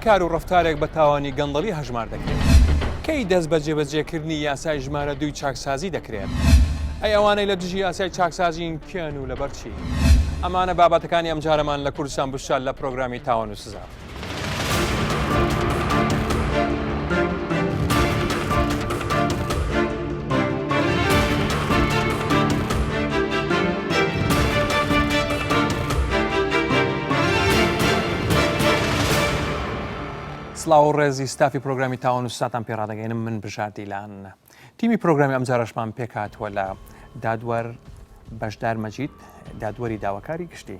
کار و ڕەفتارێک بە تاوانی گەندەڵی هەژمار دەکرێت؟ کەی دەست بە جێبەجێکردنی یاسای ژمارە دووی چاکسازی دەکرێت؟ ئەی ئەوانەی لە دژی یاسای چاکسازین کێن و لەبەر چی؟ ئەمانە بابەتەکانی ئەمجارەمان لە کوردستان بشار لە پرۆگرامی تاوان و سزا. سڵاو و ڕێزی ستافی پرۆگرامی تاوان و سزاتان پێ ڕادەگەینم من بژار دیلان تیمی پرۆگرامی ئەمجارەشمان پێکهاتووە لە دادوەر بەشدار مەجید دادوەری داواکاری گشتی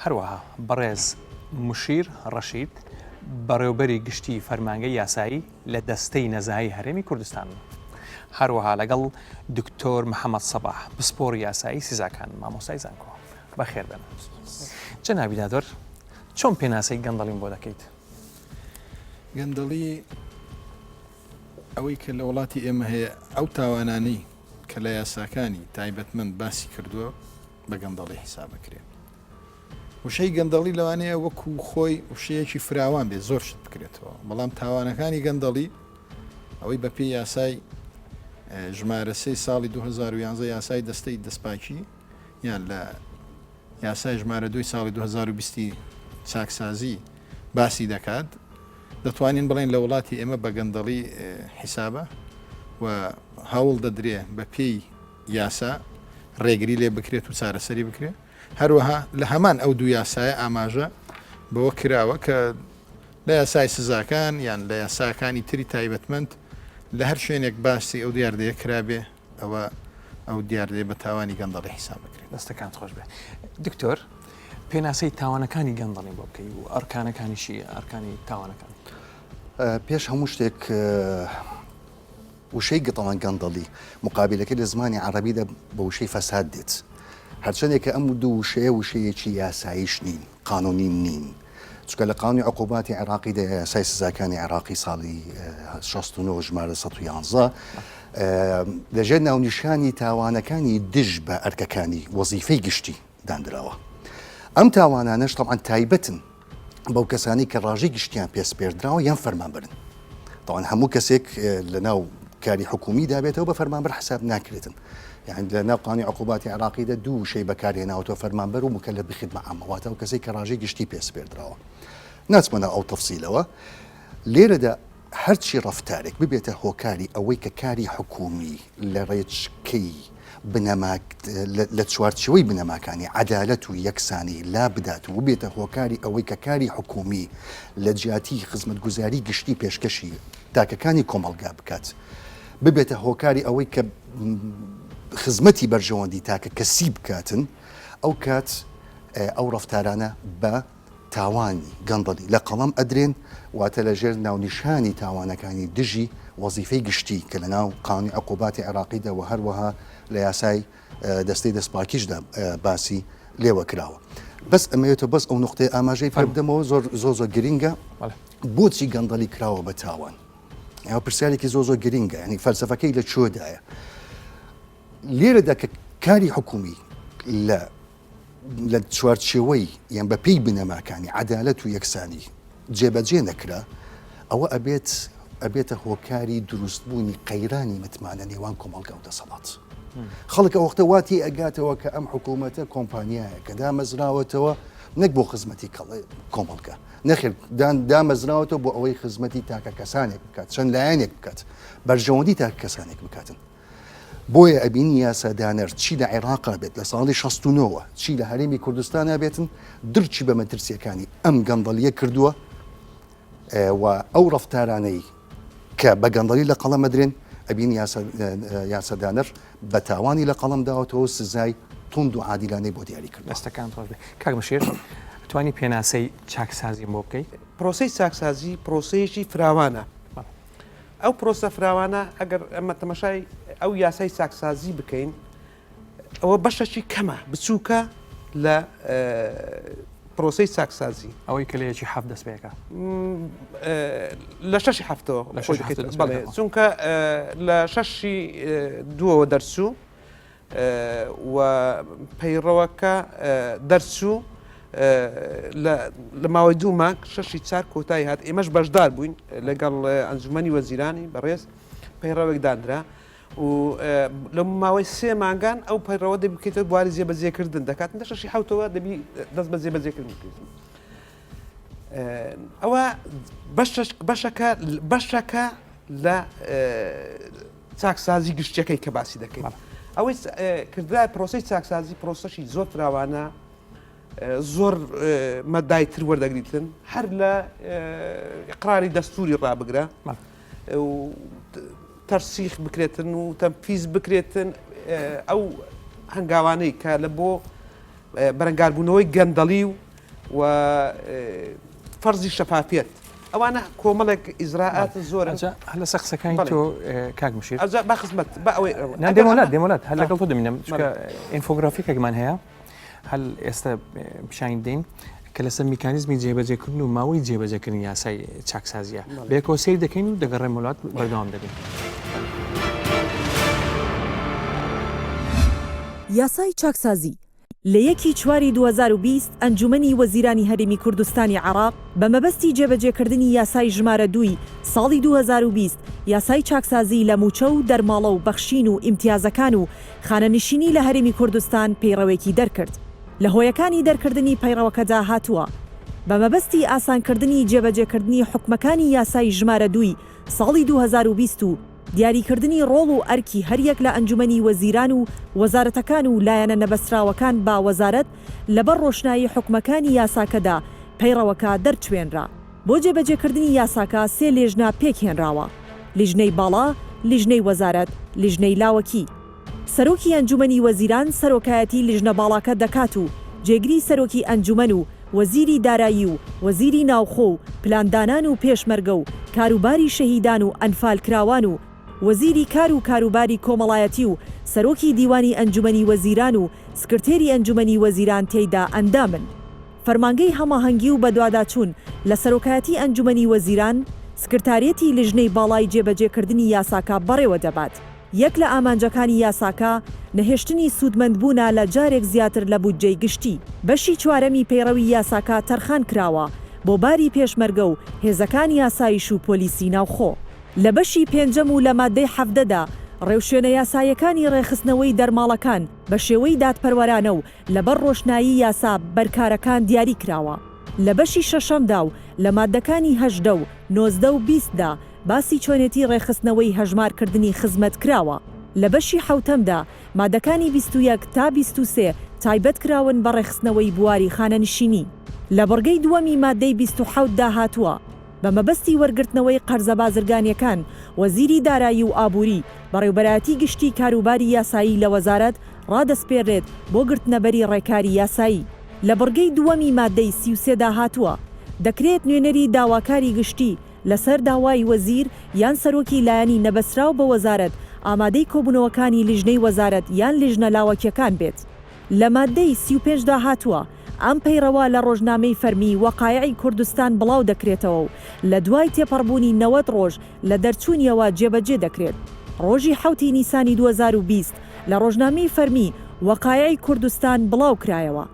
هەروەها بەڕێز مشیر ڕەشید بەڕێوبەری گشتی فەرمانگەی یاسایی لە دەستەی نەزاهەی هەرێمی کوردستان هەروەها لەگەڵ دکتۆر محەممەد سەباح پسپۆڕی یاسایی سزاکان مامۆستای زانکۆ بەخێر بێن جەنابی دادوەر چۆن پێناسەی گەندەڵیم بۆ دەکەیت؟ گەندەڵی ئەوەی کە لە وڵاتی ئێمە هەیە ئەو تاوانانەی کە لە یاساکانی تایبەتمەند باسی کردووە بە گەندەڵی حیساب بکرێن. وشەی گەندەڵی لەوانەیە وەکو خۆی وشەیەکی فراوان بێت زۆر شت بکرێتەوە بەڵام تاوانەکانی گەندەڵی ئەوەی بەپێی یاسای ژمارە سێ ساڵی 2011 یاسای دەستەی دەستپاکی یان لە یاسای ژمارە دوی ساڵی 2020 چاکسازی باسی دەکات دەتوانین بڵێن لە وڵاتی ئێمە بە گەندەڵی حیسابە و هەوڵ دەدرێ بە پێی یاسا ڕێگری لێ بکرێت و چارەسەری بکرێت هەروەها لە هەمان ئەو دوو یاسایە ئاماژە بەوە کراوە کە لە یاسای سزاکان یان لە یاساکانی تری تایبەتمەند لە هەر شوێنێک باسی ئەو دیاردەیە کرابێ ئەوە ئەو دیاردەیە بە تاوانی گەندەڵی حیساب بکرێت. دەستەکانت خۆش بێت دکتۆر پێناسەی تاوانەکانی گەندەڵی بۆ بکەی و ئەرکانەکانیشی ئەرکانی تاوانەکان. پێش هەموو شتێک وشەی گەتەڵان گەندەڵی مقابلەکەی لە زمانی عەڕەبیدا بە وشەی فەساد دێت. هەرچەندێک کە ئەم دوو وشەیە وشەیەکی یاساییش نین، قانونی نین. چونکە لە قانونی عقوباتی عێراقیدا یا یاسای سزاکانی عێراقی ساڵی 69 ژمارە 111 لەژێر ناونیشانی تاوانەکانی دژ بە ئەرکەکانی وەزیفەی گشتی داندراوە. ئەم تاوانانەش تەبعەن تایبەتن بەو کەسانەی کە ڕاژەی گشتیان پێ سپێردراوە یان فەرمانبەرن. تەوان هەموو کەسێک لە ناو کاری حکومیدا بێتەوە بە فەرمانبەر حساب ناکرێتن. یعنی لە ناو قانونی عقوباتی عێراقیدا دوو وشەی بەکارهێناوەتەوە فەرمانبەر و مکلف بخدمە عامە واتە ئەو کەسێک کە ڕاژەی گشتی پێ سپێردراوە. ناچمە ناو ئەو تەفسیلەوە. لێرەدا هەرچی ڕەفتارێک ببێتە هۆکاری ئەوەی کە کاری حکوومی لە ڕێچکەی بنەما لە چوارچێوەی بنەماکانی عەدالەت و یەکسانی لا بدات و ببێتە هۆکاری ئەوەی کە کاری حکوومی لە جیاتی خزمەتگوزاری گشتی پێشکەشی تاکەکانی کۆمەڵگا بکات ببێتە هۆکاری ئەوەی کە خزمەتی بەرژەوەندی تاکە کەسی بکاتن ئەو کات ئەو ڕەفتارانە بە تاوانی گەندەڵی لە قەڵەم ئەدرێن، واتە لە ژێر ناونیشانی تاوانەکانی دژی وەزیفەی گشتی کە لە ناو قانونی عقوباتی عێراقیدا و هەروەها لە یاسای دەستەی دەستپاکیشدا باسی لێوە کراوە. بەس ئەمەوێتەوە بەس ئەو نوقتەیە ئاماژەی پێ بدەمەوە زۆر زۆر زۆر گرینگە بۆچی گەندەڵی کراوە بە تاوان؟ ئەوە پرسیارێکی زۆر زۆر گرینگە یعنی فەلسەفەکەی لە کوێدایە؟ لێرەدا کە کاری حکومی لە لە چوارچێوەی یان بە پێی بنەماکانی عەدالەت و یەکسانی جێبەجێ نەکرا، ئەوە ئەبێت ئەبێتە هۆکاری دروستبوونی قەیرانی متمانە نێوان کۆمەڵگا و دەسەڵات. خەڵک ئەو وەختە وا تێ ئەگاتەوە کە ئەم حکوومەتە کۆمپانیایە کە دامەزراوەتەوە نەک بۆ خزمەتی کۆمەڵگا، نەخێر دامەزراوەتەوە بۆ ئەوەی خزمەتی تاکە کەسانێک بکات، چەند لایەنێک بکات، بەرژەوەندی تاکە کەسانێک بکاتن. بۆیە ئەبینی یاسادانەر چی لە عێراقا بێت لە ساڵی 69 وە چی لە هەرێمی کوردستانا بێتن درکی بە مەترسیەکانی ئەم گەندەڵیە کردووە و ئەو ڕەفتارانەی کە بە گەندەڵی لە قەڵەم ئەدرێن ئەبین یاسادانەر بە تاوانی لە قەڵەم داوەتەوە سزای توند و عادیلانەی بۆ دیاری کردووە. دەستەکانت خۆش بێت کاک مشیر ئەتوانی پێناسەی چاکسازیم بۆ بکەی؟ پرۆسەی چاکسازی پرۆسەیەکی فراوانە ئەو پرۆسە فراوانە ئەگەر ئەمە تەمەشای ئەو یاسای چاکسازی بکەین ئەوە بەشەکی کەمە بچووکە لە پرۆسەی چاکسازی ئەوەی کە لە یەکی حەفت دەست پێکە لە شەشی حەفتەوە بەڵێ چونکە لە شەشی دووەوە دەرچوو و پەیڕەوەکە دەرچوو. لە ماوەی دوو مانگ شەشی چار کۆتایی هات ئێمەش بەشدار بووین لەگەڵ ئەنجومەنی وەزیرانی بەڕێز پەیڕەوێک دانرا و لە ماوەی سێ مانگان ئەو پەیڕەوە دەبی بکەیتە بواری جێبەجێکردن دەکات لە شەشی حوتەوە دەبی دەست بە جێبەجێکردن بکەیت ئەوە بەشەکە بەشەکە لە چاکسازی گشتیەکەی کە باسی دەکەین ئەوەی کردرا پرۆسی چاکسازی پرۆسەشی زۆر فراوانە زۆر مەدای تر وەردەگریتن هەر لە قراری دەستوری ڕابگرە و تەرسیخ بکرێتن و تەنفیز بکرێتن ئەو هەنگاوانەی کە لە بۆ بەرەنگاربوونەوەی گەندەڵی و و فەرزی شەفافیەت ئەوانە کۆمەڵێک ئیجرائات زۆرن. ئەجا هەر لەسەر قسەکانی تۆ کاک مشیر. ئەجا با خزمەت با ئەوەی نا دێمۆلات دێمۆلات هەر لەگەڵ تۆ دەمینم چونکە ئینفۆگرافیکێکمان هەیە هەل ئێستا پیشانی دەین کە لەسەر میکانیزمی جێبەجێکردن و ماوەی جێبەجێکردنی یاسای چاکسازیە بەیەکەوە سەیر دەکەین و دەگەڕێم وڵات بەردەوام دەبین. یاسای چاکسازی لە یەکی چواری 2020 ئەنجومەنی وەزیرانی هەرێمی کوردستانی عێراق بە مەبەستی جێبەجێکردنی یاسای ژمارە دووی ساڵی 2020 یاسای چاکسازی لە مووچە و دەرماڵە و بەخشین و ئیمتیازەکان و خانەنشینی لە هەرێمی کوردستان پەیڕەوێکی دەرکرد. لە هۆیەکانی دەرکردنی پەیڕەوەکەدا هاتووە، بە مەبەستی ئاسانکردنی جێبەجێکردنی حوکمەکانی یاسای ژمارە دووی ساڵی 2020 و دیاریکردنی ڕۆڵ و ئەرکی هەریەک لە ئەنجومەنی وەزیران و وەزارەتەکان و لایەنە نەبەستراوەکان بە وەزارەت لەبەر ڕۆشنایی حوکمەکانی یاساکەدا پەیڕەوەکە دەرچوێنرا. بۆ جێبەجێکردنی یاساکە سێ لێژنە پێکهێنراوە، لیژنەی باڵا، لیژنەی وەزارەت، لیژنەی لاوەکی. سەرۆکی ئەنجومەنی وەزیران سەرۆکایەتی لیژنە باڵاکە دەکات و جێگری سەرۆکی ئەنجومەن و وەزیری دارایی و وەزیری ناوخۆ و پلاندانان و پێشمەرگە و کاروباری شەهیدان و ئەنفالکراوان و وەزیری کار و کاروباری کۆمەڵایەتی و سەرۆکی دیوانی ئەنجومەنی وەزیران و سکرتێری ئەنجومەنی وەزیران تێیدا ئەندامن. فەرمانگەی هەماهەنگی و بەدواداچوون لە سەرۆکایەتی ئەنجومەنی وەزیران، سکرتاریەتی لیژنەی باڵای جێبەجێکردنی یاساکە بەڕێوەدەبات. یەک لە ئامانجەکانی یاساکە، نەهێشتنی سوودمەندبوونە لە جارێک زیاتر لە بودجەی گشتی. بەشی چوارەمی پەیڕەوی یاساکە تەرخان کراوە بۆ باری پێشمەرگە و هێزەکانی ئاسایش و پۆلیسی ناوخۆ. لە بەشی پێنجەم و لە ماددەی 17 دا، ڕێوشوێنە یاساییەکانی ڕێکخستنەوەی دەرماڵەکان بە شێوەی دادپەروەرانە و لەبەر ڕۆشنایی یاسا بەرکارەکان دیاری کراوە. لە بەشی شەشەمدا و لە ماددەکانی 18 و 19 و 20 دا باسی چۆنێتی ڕێکخستنەوەی هەژمارکردنی خزمەت کراوە. لە بەشی حەوتەمدا مادەکانی 21 تا 23 تایبەت کراون بە ڕێکخستنەوەی بواری خانەنشینی. لە بڕگەی دووەمی مادەی 27 دا هاتووە، بە مەبەستی وەرگرتنەوەی قەرزە بازرگانییەکان، وەزیری دارایی و ئابووری، بەڕێوبەرایەتی گشتی کاروباری یاسایی لە وەزارەت ڕادەسپێررێت بۆ گرتنەبەری ڕێکاری یاسایی. لە بڕگەی دووەمی مادەی 33 دا هاتووە، دەکرێت نوێنەری داواکاری گشتی لەسەر داوای وەزیر یان سەرۆکی لایەنی نەبەستراو بە وەزارەت ئامادەی کۆبوونەوەکانی لیژنەی وەزارەت یان لیژنە لاوەکیەکان بێت. لە ماددەی 35 دا هاتووە، ئەم پەیڕەوە لە ڕۆژنامەی فەرمی وەقایعی کوردستان بڵاو دەکرێتەوە و لە دوای تێپەڕبوونی 90 ڕۆژ لە دەرچوونیەوە جێبەجێ دەکرێت. ڕۆژی حەوت ی نیسانی 2020 لە ڕۆژنامەی فەرمی وەقایعی کوردستان بڵاو کرایەوە.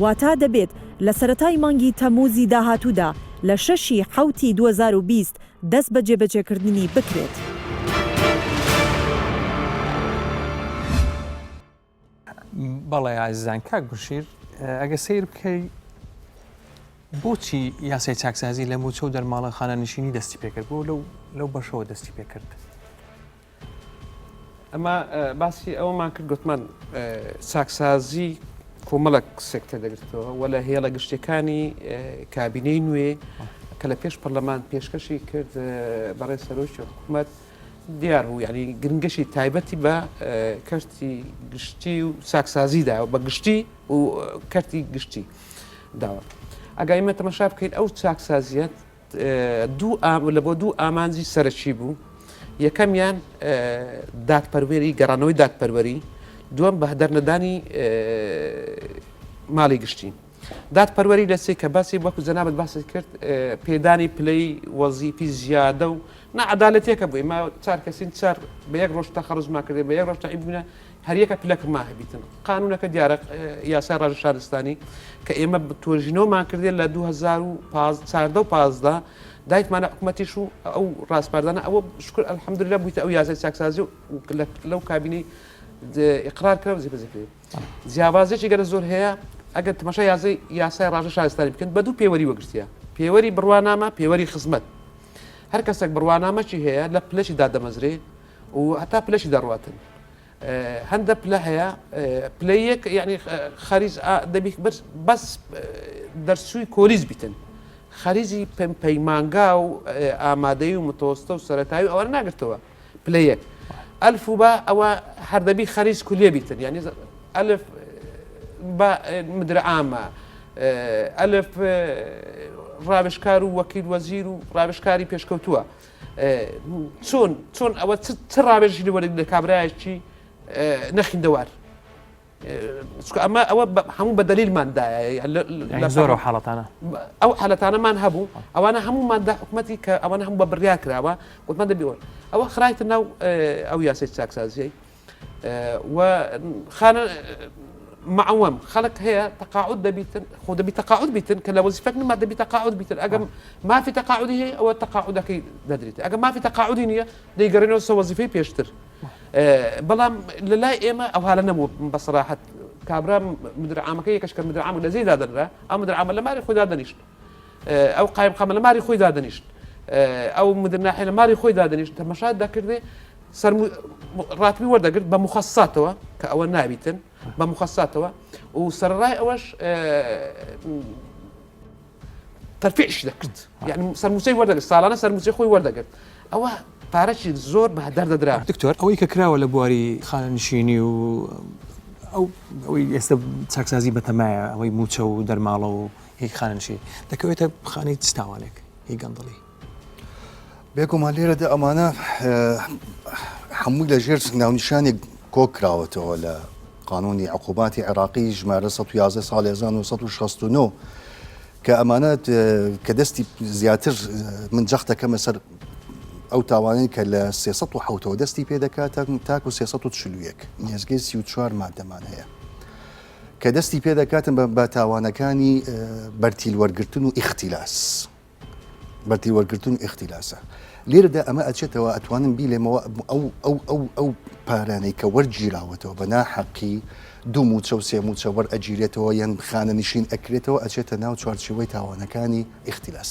واتا دەبێت لە سەرەتای مانگی تەمموزی داهاتوودا لە شەش ی حەوتی 2020 دەست بە جێبەجێکردنی بکرێت. بەڵێ ئازیزان کاک بشیر ئەگە سیر بکەی بۆچی یاسای چاکسازی لە موچە و دەرماڵە خانەنشینی دەستی پێکرد بۆ لەو لەو بەشەوە دەستی پێکرد ئەمە باسی ئەوەمان کرد گوتمان چاکسازی کۆمەڵک سێکتەر دەگرتەوە و لە هێڵە گشتەکانی کابینەی نوێ کە لە پێش پەرلەمان پێشکەشی کرد بەڕێ سەرۆکی حکوومەت دیار بوو یعنی گرنگەشی تایبەتی بە کەرتی گشتی و چاکسازی داوە بە گشتی و کەرتی گشتی داوە ئەگەر ئیمە تەمەشا بکەین ئەو چاکسازیەت دوو لە بۆ دوو ئامانجی سەرەکی بوو یەکەمیان دادپەروەری گەڕانەوەی دادپەروەری دووەم بەهدەرنەدانی ماڵی گشتی. دادپەروەری لە چی کە باسی وەکو جەنابت باست کرد پێدانی پلەی وەزیفی زیادە و ناعەدالەتیەکە بوو ئێمە چار کەسین چار بە یەک ڕۆژ تەخەڕوجمان کردێ بە یەک ڕۆژ تەعیب بووینە هەریەکە پلەکمان هەبیتن قانونەکە دیارە یاسای ڕاژە شارستانی کە ئێمە توێژینەوەمان کردێ لە 2014 و 15 دایتمانە حکوومەتیش و ئەو ڕاسپاردانە ئەوە شکر الحمدلله بوویتە ئەو یاسای چاکسازی و لەو کابینەی ئقرار کرا و جێبەجێ کرێ جیاوازێکی گەرە زۆر هەیە ئەگەر تەماشا یاسای یاسای ڕاژە شارستانی بکەن بە دوو پێوەری وەگرتیە پێوەری بڕوانامە پێوەری خزمەت هەر کەسێک بڕوانامەکی هەیە لە پلەشی دادەمەزرێ و هەتا پلەشی دەڕواتن هەندە پلە هەیە پلە یەک یعنی خەریز دەبی بەس دەرچووی کۆلیز بیتن خەریزی پەیمانگا و ئامادەی و متەوەستە و سەتایی ئەوە ناگرتەوە پلە یەک ئەلف و با ئەوە هەر دەبی خەریز کولیە بیتن یعنی ئەلف با مدر عامە ئەلف ڕاوێژکار و وەکیل وەزیر و ڕاوێژکاری پێشکەوتووە چۆن چۆن ئەوە چ ڕاوێژی لە وەرگ لە کابرایەکی نەخیندەوار چونکە ئەمە ئەوە هەموو بە دەلیلمان دایە لە زۆر ئەو حاڵەتانە ئەو حالەتانەمان هەبوو ئەوانە هەموومان دا حکوومەتی کە ئەوانە هەموو بە بڕیار کراوە وتمان دەبیەوە ئەوە خرایتە ناو ئەو یاسای چاکسازیی و خانە معوەم خەڵک هەیە تەقاعد دەبیتن خۆ دەبی تەقاعد بیتن کە لە وەزیفەک نما دەبی تەقاعد بیتن ئەگەم مافی تەقاعدی هەیە ئەوە تەقاعدەکەی دەدرێت ئەگە مافی تەقاعدی نییە دەیگەڕێنەوە سە وەزیفەی پێشتر بەڵام لە لای ئێمە ئەو حالە نەبوو بە سەراحەت کابرا مدیر عامەکە یەکەش کە مدیر عام لە زێی دادەنرا ئەو مدیر عامە لە ماری خۆی دادەنیشت ئەو قایم قامە لە ماری خۆی دادەنیشت ئەو مدیر ناحیە لە ماری خۆی دادەنیشت تەمەشا دەکردێ سەر ڕاتبی وەردەگرت بە مخەساتەوە کە ئەوە نابیتن بە مخەساتەوە و سەرڕای ئەوەش تەرفیعیشی دەکرد یعنی سەرموچەی وەردەگرت ساڵانە سەرموچەی خۆی وەردەگرت ئەوە پارەی زۆر بە هەدەر دەدرا. دکتۆر ئەوەی کە کراوە لە بواری خانەنشینی و ئەو ئەوەی ئێستا چاکسازی بەتەمایە ئەوەی موچە و دەرماڵە و هی خانەنشین دەکەوێتە خانەی چ تاوانێک هی گەندەڵی؟ بێگومان لێرەدا ئەمانە هەمووی لە ژێر ناونیشانێک کۆ کراوەتەوە لە قانونی عقوباتی عێراقی ژمارە 111 ساڵ 1969 کە ئەمانە کە دەستی زیاتر من جەخت دەکەمە سەر ئەو تاوانەی کە لە 307ەوە دەستی پێ دەکات تاکو 341 نێزگەی 34 مادەمان هەیە کە دەستی پێ دەکاتن بە تاوانەکانی بەرتیل وەرگرتن و ئیختیلاس بەرتیل وەرگرتن و ئیختیلاسە. لێرەدا ئەمە ئەچێتەوە ئەتوانم بیلێمەوە ئەو ئەو ئەو ئەو پارانەی کە وەرگیراوەتەوە بە ناحەقی دوو موچە و سێ موچە وەرئەگیرێتەوە یان خانەنشین ئەکرێتەوە ئەچێتە ناو چوارچێوەی تاوانەکانی ئیختیلاس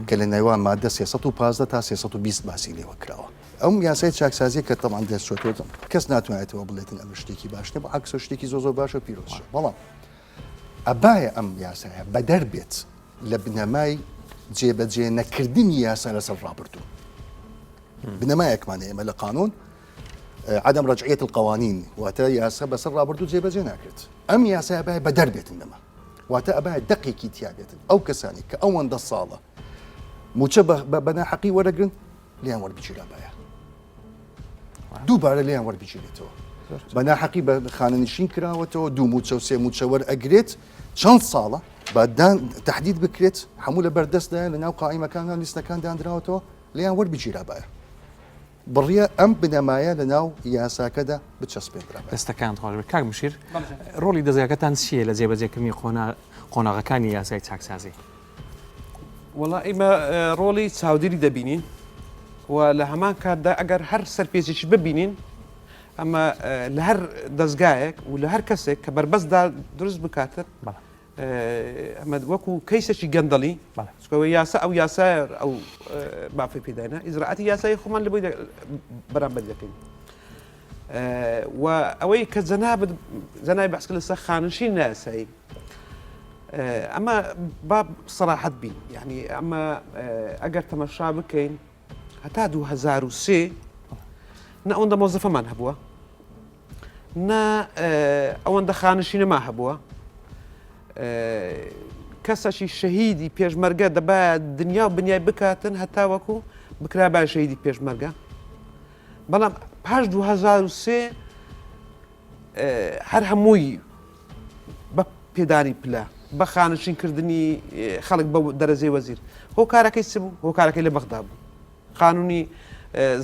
کە لە نێوان مادە 315 تا 320 باسی لێوە کراوە. ئەم یاسای چاکسازیە کە تەبعەن دەرچۆتەوە کەس ناتوانێتەوە بڵێتن ئەمە شتێکی باش نیە بەعەکسەوە شتێکی زۆر زۆر باشە و پیرۆزشە بەڵام ئەبایە ئەم یاسایە بەدەر بێت لە بنەمای جێبەجێ نەکردنی یاسا لەسەر ڕابردوو. بنەمایەکمان ئێمە لە قانون عدم رجعیت القوانین واتە یاسا بەسەر ڕابردوو جێبەجێ ناکرێت. ئەم یاسایە بایە بەدەر بێتن لەمە. واتە ئەبایە دەقێکی تیا بێتن ئەو کەسانی کە ئەوەندە ساڵە موچە بە ناحەقی وەرەگرن لێیان وەربگیرابایە. دووبارە لێیان وەربگیرێتەوە. بە ناحەقی بە خانەنشین کراوەتەوە دوو موچە و سێ موچە وەرئەگرێت چەند ساڵە با دان تهدید بکرێت هەموو لە بەردەستدایە لە ناو قائیمەکاندا لیستەکان دانراوەتەوە لێیان وەربگیرابایە بڕیە ئەم بنەمایە لە ناو یاساکەدا بچەسپێندرابایە. دەستەکانت خۆش بێت کاک مشیر ڕۆڵی دەزگاکەتان چییە لە جێبەجێکردنی قۆناغەکانی یاسای چاکسازی؟ وەڵا ئیمە ڕۆڵی چاودێری دەبینین و لە هەمان کاتدا ئەگەر هەر سەرپێچێکی ببینین ئەمە لە هەر دەستگایەک و لە هەر کەسێک کە بەربەستدا دروست بکاتن ئەمە وەکو کەیسێکی گەندەڵی چکەوە یاسا ئەو یاسا ئەو مافی پێداینە ئیزراعاتی یاسایی خۆمان لە بۆی بەرامبەر دەکەین و ئەوەی کە جەنابت جەنابی بەحس کرد لەسەر خانشین نایاسایی ئەمە با سەراحەت بین یعنی ئەمە ئەگەر تەمەشا بکەین هەتا 2003 نە ئەوەندە مۆزەفەمان هەبووە نە ئەوەندە خانشینەما هەبووە کەسەکی شەهیدی پێشمەرگە دەبا دنیا و بنیای بکاتن هەتاوەکو بکرا با شەهیدی پێشمەرگە بەڵام پاش 2003 هەر هەمووی بە پێدانی پلە. بە خانەنشین کردنی خەڵک بە دەرەجەی وەزیر. هۆکارەکەی چ بوو؟ هۆکارەکەی لە بەغدا بوو. قانونی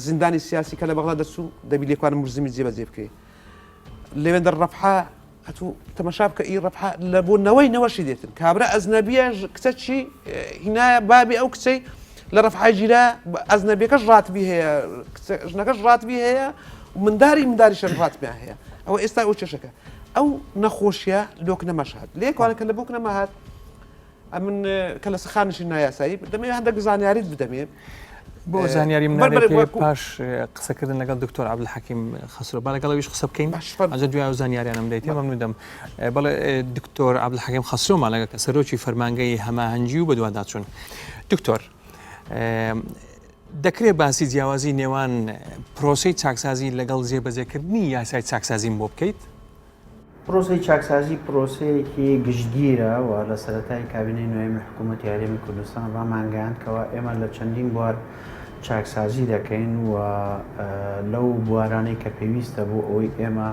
زیندانی سیاسی کە لە بەغدا دەرچوو دەبی لێکوان مرزمی جێبەجێ بکرێ. لەوێندەر ڕەفحا ئەتوو تەمەشا بکە ئی ڕەفحا لە بۆ نەوەی نەوەشی دێتن کابرا ئەزنەبیە کچەکی هینایە بابی ئەو کچەی لە ڕەفحای گیرا ئەزنەبیەکەش ڕاتبی هەیە ژنەکەش ڕاتبی هەیە منداری منداریشە ڕاتبیان هەیە ئەوە ئێستا ئەو کێشەکە ئەو نەخۆشیە لۆک نەمەش هات لێکوانە کە لە بۆک نەمە هات ئەمن کە لە سەخانشی نایاسایی دەمەوێت هەندێک زانیاریت بدەمێ. بۆ زانیاری منارێک پاش قسەکردن لەگەڵ دکتۆر عەبدولحەکیم خەسرۆ با لەگەڵ ئەویش قسە بکەین ئەجە دوای ئەو زانیاریانم دەیتێ مەمنون دەم بەڵێ دکتۆر عەبدولحەکیم خەسرۆمان لەگەڵ کە سەرۆکی فەرمانگەی هەماهەنگی و بەدواداچوون دکتۆر دەکرێت باسی جیاوازی نێوان پرۆسەی چاکسازی لەگەڵ جێبەجێکردنی یاسای چاکسازیم بۆ بکەیت؟ پرۆسەی چاکسازی پرۆسەیەکی گشتگیرە و لە سەرەتای کابینەی نۆیەمی حکوومەتی هەرێمی کوردستان ڕامانگەیاند کەوا ئێمە لە چەندین بوار چاکسازی دەکەین و لەو بوارانەی کە پێویستە بۆ ئەوەی ئێمە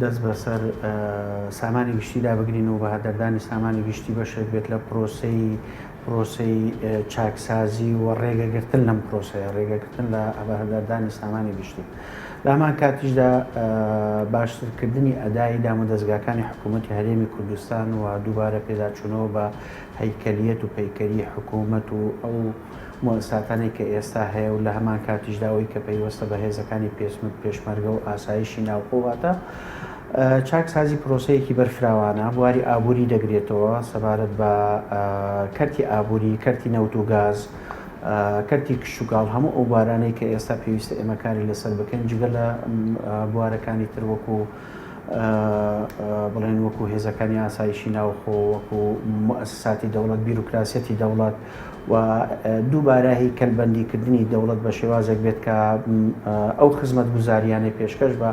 دەست بەسەر سامانی گشتیدا بگرین و بەهەدەردانی سامانی گشتی بەشێک بێت لە پرۆسەی پرۆسەی چاکسازی و ڕێگەگرتن لەم پرۆسەیە، ڕێگەگرتن لە بەهەدەردانی سامانی گشتی. لە هەمان کاتیشدا باشترکردنی ئەدای دامودەزگاکانی حکوومەتی هەرێمی کوردستان و دووبارە پێداچوونەوە بە هەیکەلیەت و پەیکەری حکوومەت و ئەو موئەسساتانەی کە ئێستا هەیە و لە هەمان کاتیشدا ئەوەی کە پەیوەستە بە هێزەکانی پێشمەرگە و ئاسایشی ناوخۆ واتە چاکسازی پرۆسەیەکی بەرفراوانە، بواری ئابووری دەگرێتەوە سەبارەت بە کەرتی ئابووری، کەرتی نەوت و گاز، کەرتی کشتوکاڵ، هەموو ئەو بوارانەی کە ئێستا پێویستە ئێمە کاری لەسەر بکەین، جگە لە بوارەکانی تر وەکو بڵێن وەکو هێزەکانی ئاسایشی ناوخۆ، وەکو موئەسەساتی دەوڵەت، بیرۆکراسیەتی دەوڵەت و دووبارە هەیکەلبەندیکردنی دەوڵەت بە شێوازێک بێت کە ئەو خزمەتگوزارییانەی پێشکەش بە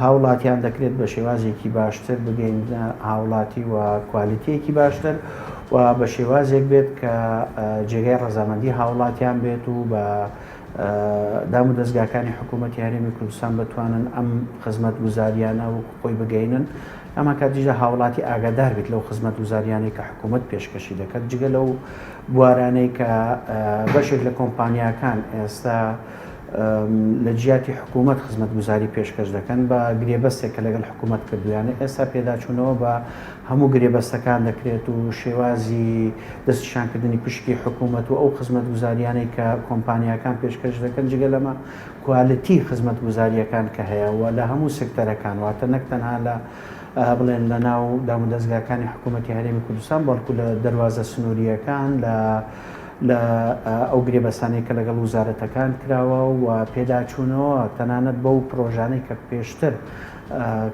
هاوڵاتیان دەکرێت بە شێوازێکی باشتر بگەینە هاوڵاتی و کوالیتیەکی باشتر و بە شێوازێک بێت کە جێگای ڕەزامەندی هاوڵاتیان بێت و بە دام و دەستگاکانی حکوومەتی هەرێمی کوردستان بتوانن ئەم خزمەتگوزاریانە وەکو خۆی بگەینن ئەما کاتیشدا هاوڵاتی ئاگادار بێت لەو خزمەتگوزاریانەی کە حکوومەت پێشکەشی دەکات جگە لەو بوارانەی کە بەشێک لە کۆمپانیاکان ئێستا لە جیاتی حکوومەت خزمەتگوزاری پێشکەش دەکەن بە گرێبەستێک کە لەگەڵ حکوومەت کردویانە ئێستا پێداچوونەوە بە هەموو گرێبەستەکان دەکرێت و شێوازی دەستنیشانکردنی پشکی حکوومەت و ئەو خزمەتگوزاریانەی کە کۆمپانیاکان پێشکەش دەکەن جگە لەمە کوالیتی خزمەتگوزارییەکان کە هەیە و لە هەموو سێکتەرەکان واتە نەک تەنها لە بڵێن لە ناو دامودەزگاکانی حکوومەتی هەرێمی کوردستان بەڵکو لە دەروازە سنوورییەکان لە لە ئەو گرێبەستانەی کە لەگەڵ وزارەتەکان کراوە و پێداچوونەوە تەنانەت بەو پرۆژانەی کە پێشتر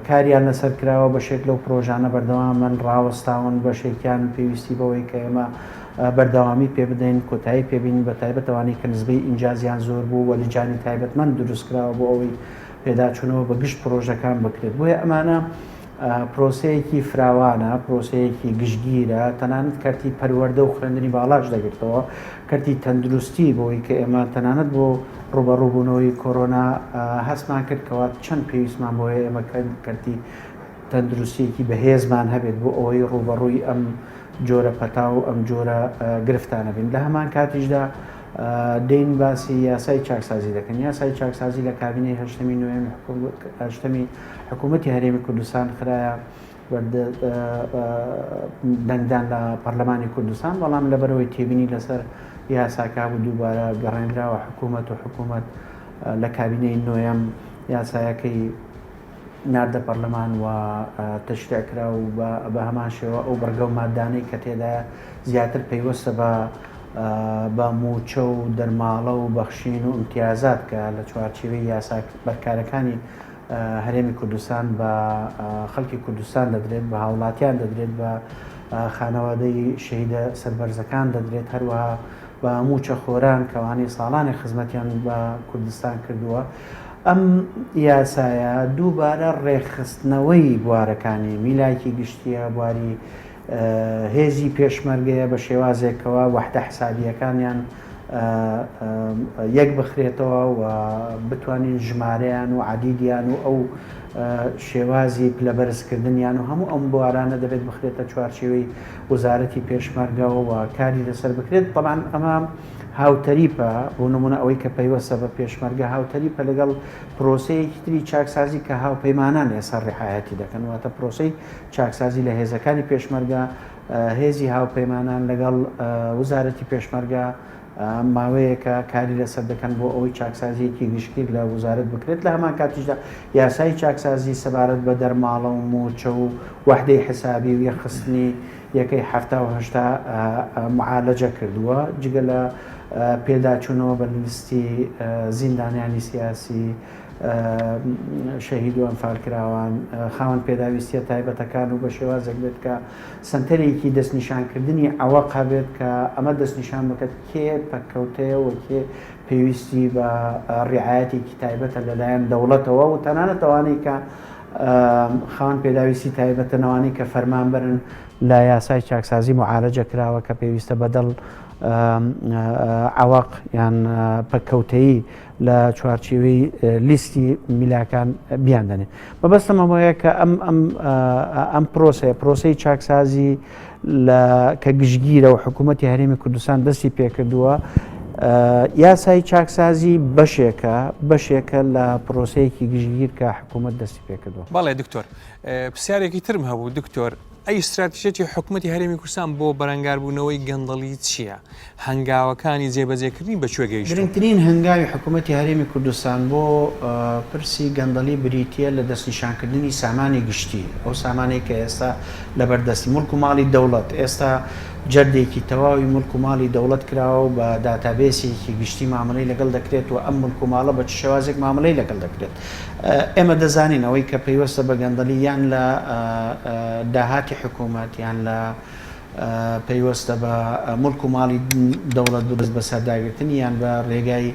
کاریان لەسەر کراوە، بەشێک لەو پرۆژانە بەردەوامن، ڕاوەستاون، بەشێکیان پێویستی بەوەی کە ئێمە بەردەوامی پێ بدەین، کۆتایی پێ بینین، بەتایبەت ئەوانەی کە نسبەی ئینجازیان زۆر بوو و لجانی تایبەتمەند دروست کراوە بۆ ئەوەی پێداچوونەوە بە گشت پرۆژەکان بکرێت. بۆیە ئەمانە پرۆسەیەکی فراوانە، پرۆسەیەکی گشتگیرە، تەنانەت کەرتی پەروەردە و خوێندنی باڵاش دەگرتەوە، کەرتی تەندروستی بۆی کە ئێمە تەنانەت بۆ ڕووبەڕووبوونەوەی کۆرۆنا هەستمان کرد کەوا چەند پێویستمان بۆیە ئێمە کەرتی تەندروستیەکی بەهێزمان هەبێت بۆ ئەوەی ڕووبەڕووی ئەم جۆرە پەتا و ئەم جۆرە گرفتانە بین. لە هەمان کاتیشدا دێین باسی یاسای چاکسازی دەکەن. یاسای چاکسازی لە کابینەی هەشتەمی نۆیەمی هەشتەمی حکوومەتی هەرێمی کوردستان خرایە دەنگدان لە پەرلەمانی کوردستان، بەڵام لەبەرئەوەی تێبینی لەسەر یاساکە هەبوو دووبارە گەڕێنراوە حکوومەت و حکوومەت لە کابینەی نۆیەم یاسایەکەی ناردە پەرلەمان و تەشریع کرا و بە هەمان شێوە ئەو بڕگە و مادانەی کە تێدایە زیاتر پەیوەستە بە بە مووچە و دەرماڵە و بەخشین و ئیمتیازات کە لە چوارچێوەی یاسا بەرکارەکانی هەرێمی کوردستان بە خەڵکی کوردستان دەدرێت، بە هاوڵاتیان دەدرێت، بە خانەوادەی شەهیدە سەربەرزەکان دەدرێت، هەروەها بە مووچەخۆران کەوانەی ساڵانێک خزمەتیان بە کوردستان کردووە. ئەم یاسایە دووبارە ڕێکخستنەوەی بوارەکانی میلاکی گشتییە، بواری هێزی پێشمەرگەیە بە شێوازێک کەوا وەحدە حسابییەکانیان. یەک بخرێتەوە و بتوانین ژمارەیان و عەدیدیان و ئەو شێوازی پلەبەرزکردنیان و هەموو ئەم بوارانە دەبێت بخرێتە چوارچێوەی وەزارەتی پێشمەرگەوە و کاری لەسەر بکرێت. تەبعەن ئەمە هاوتەریپە، بۆ نموونە ئەوەی کە پەیوەستە بە پێشمەرگە هاوتەریپە لەگەڵ پرۆسەیەکی تری چاکسازی کە هاوپەیمانان ئێستا ڕیعایەتی دەکەن، واتە پرۆسەی چاکسازی لە هێزەکانی پێشمەرگە، هێزی هاوپەیمانان لەگەڵ وزارەتی پێشمەرگە ماوەیەکە کاری لەسەر دەکەن بۆ ئەوەی چاکسازییەکی گشتگیر لە وزارەت بکرێت، لە هەمان کاتیشدا یاسای چاکسازی سەبارەت بە دەرماڵە و مووچە و وەحدەی حسابی و یەکخستنی یەکەی 70 و 80 معالەجە کردووە، جگە لە پێداچوونەوە بە لیستی زیندانیانی سیاسی، شەهید و ئەنفالکراوان، خاوەن پێداویستییە تایبەتەکان و بە شێوازێک بێت کە سەنتەرێکی دەستنیشانکردنی عەوەق هەبێت کە ئەمە دەستنیشان بکات کێ پەککەوتەیە و کێ پێویستی بە ڕیعایەتێکی تایبەتە لەلایەن دەوڵەتەوە و تەنانەت ئەوانەی کە خاوەن پێداویستی تایبەتن، ئەوانەی کە فەرمانبەرن. لە یاسای چاکسازی موعالەجە کراوە کە پێویستە بەدەڵ عەوەق یان پەککەوتەیی لە چوارچێوەی لیستی میلاکان بیاندەنێ. مەبەستم ئەوەیە کە ئەم ئەم ئەم پرۆسەیە پرۆسەی چاکسازی لە کە گشتگیرە و حکوومەتی هەرێمی کوردستان دەستی پێکردووە یاسای چاکسازی بەشێکە بەشێکە لە پرۆسەیەکی گشتگیر کە حکوومەت دەستی پێکردووە. بەڵێ دکتۆر پرسیارێکی ترم هەبوو دکتۆر ئەی ستراتیژیەتی حکومەتی هەرێمی کوردستان بۆ بەرەنگاربوونەوەی گەندەڵی چییە؟ هەنگاوەکانی جێبەجێکردنی بە کوێ گەیشتوون؟ گرنگترین هەنگاوی حکومەتی هەرێمی کوردستان بۆ پرسی گەندەڵی بریتییە لە دەستنیشانکردنی سامانی گشتی، ئەو سامانەی کە ئێستا لەبەردەستی موڵک و ماڵی دەوڵەت، ئێستا جەردێکی تەواوی موڵک و ماڵی دەوڵەت کراوە و بە داتابێسێکی گشتی مامەڵەی لەگەڵ دەکرێت و ئەم موڵک و ماڵە بە چ شێوازێک مامەڵەی لەگەڵ دەکرێت. ئێمە دەزانین ئەوەی کە پەیوەستە بە گەندەڵی یان لە داهاتی حکوومەت یان لە پەیوەستە بە موڵک و ماڵی دەوڵەت دەست بەسەرداگرتنی یان بە ڕێگای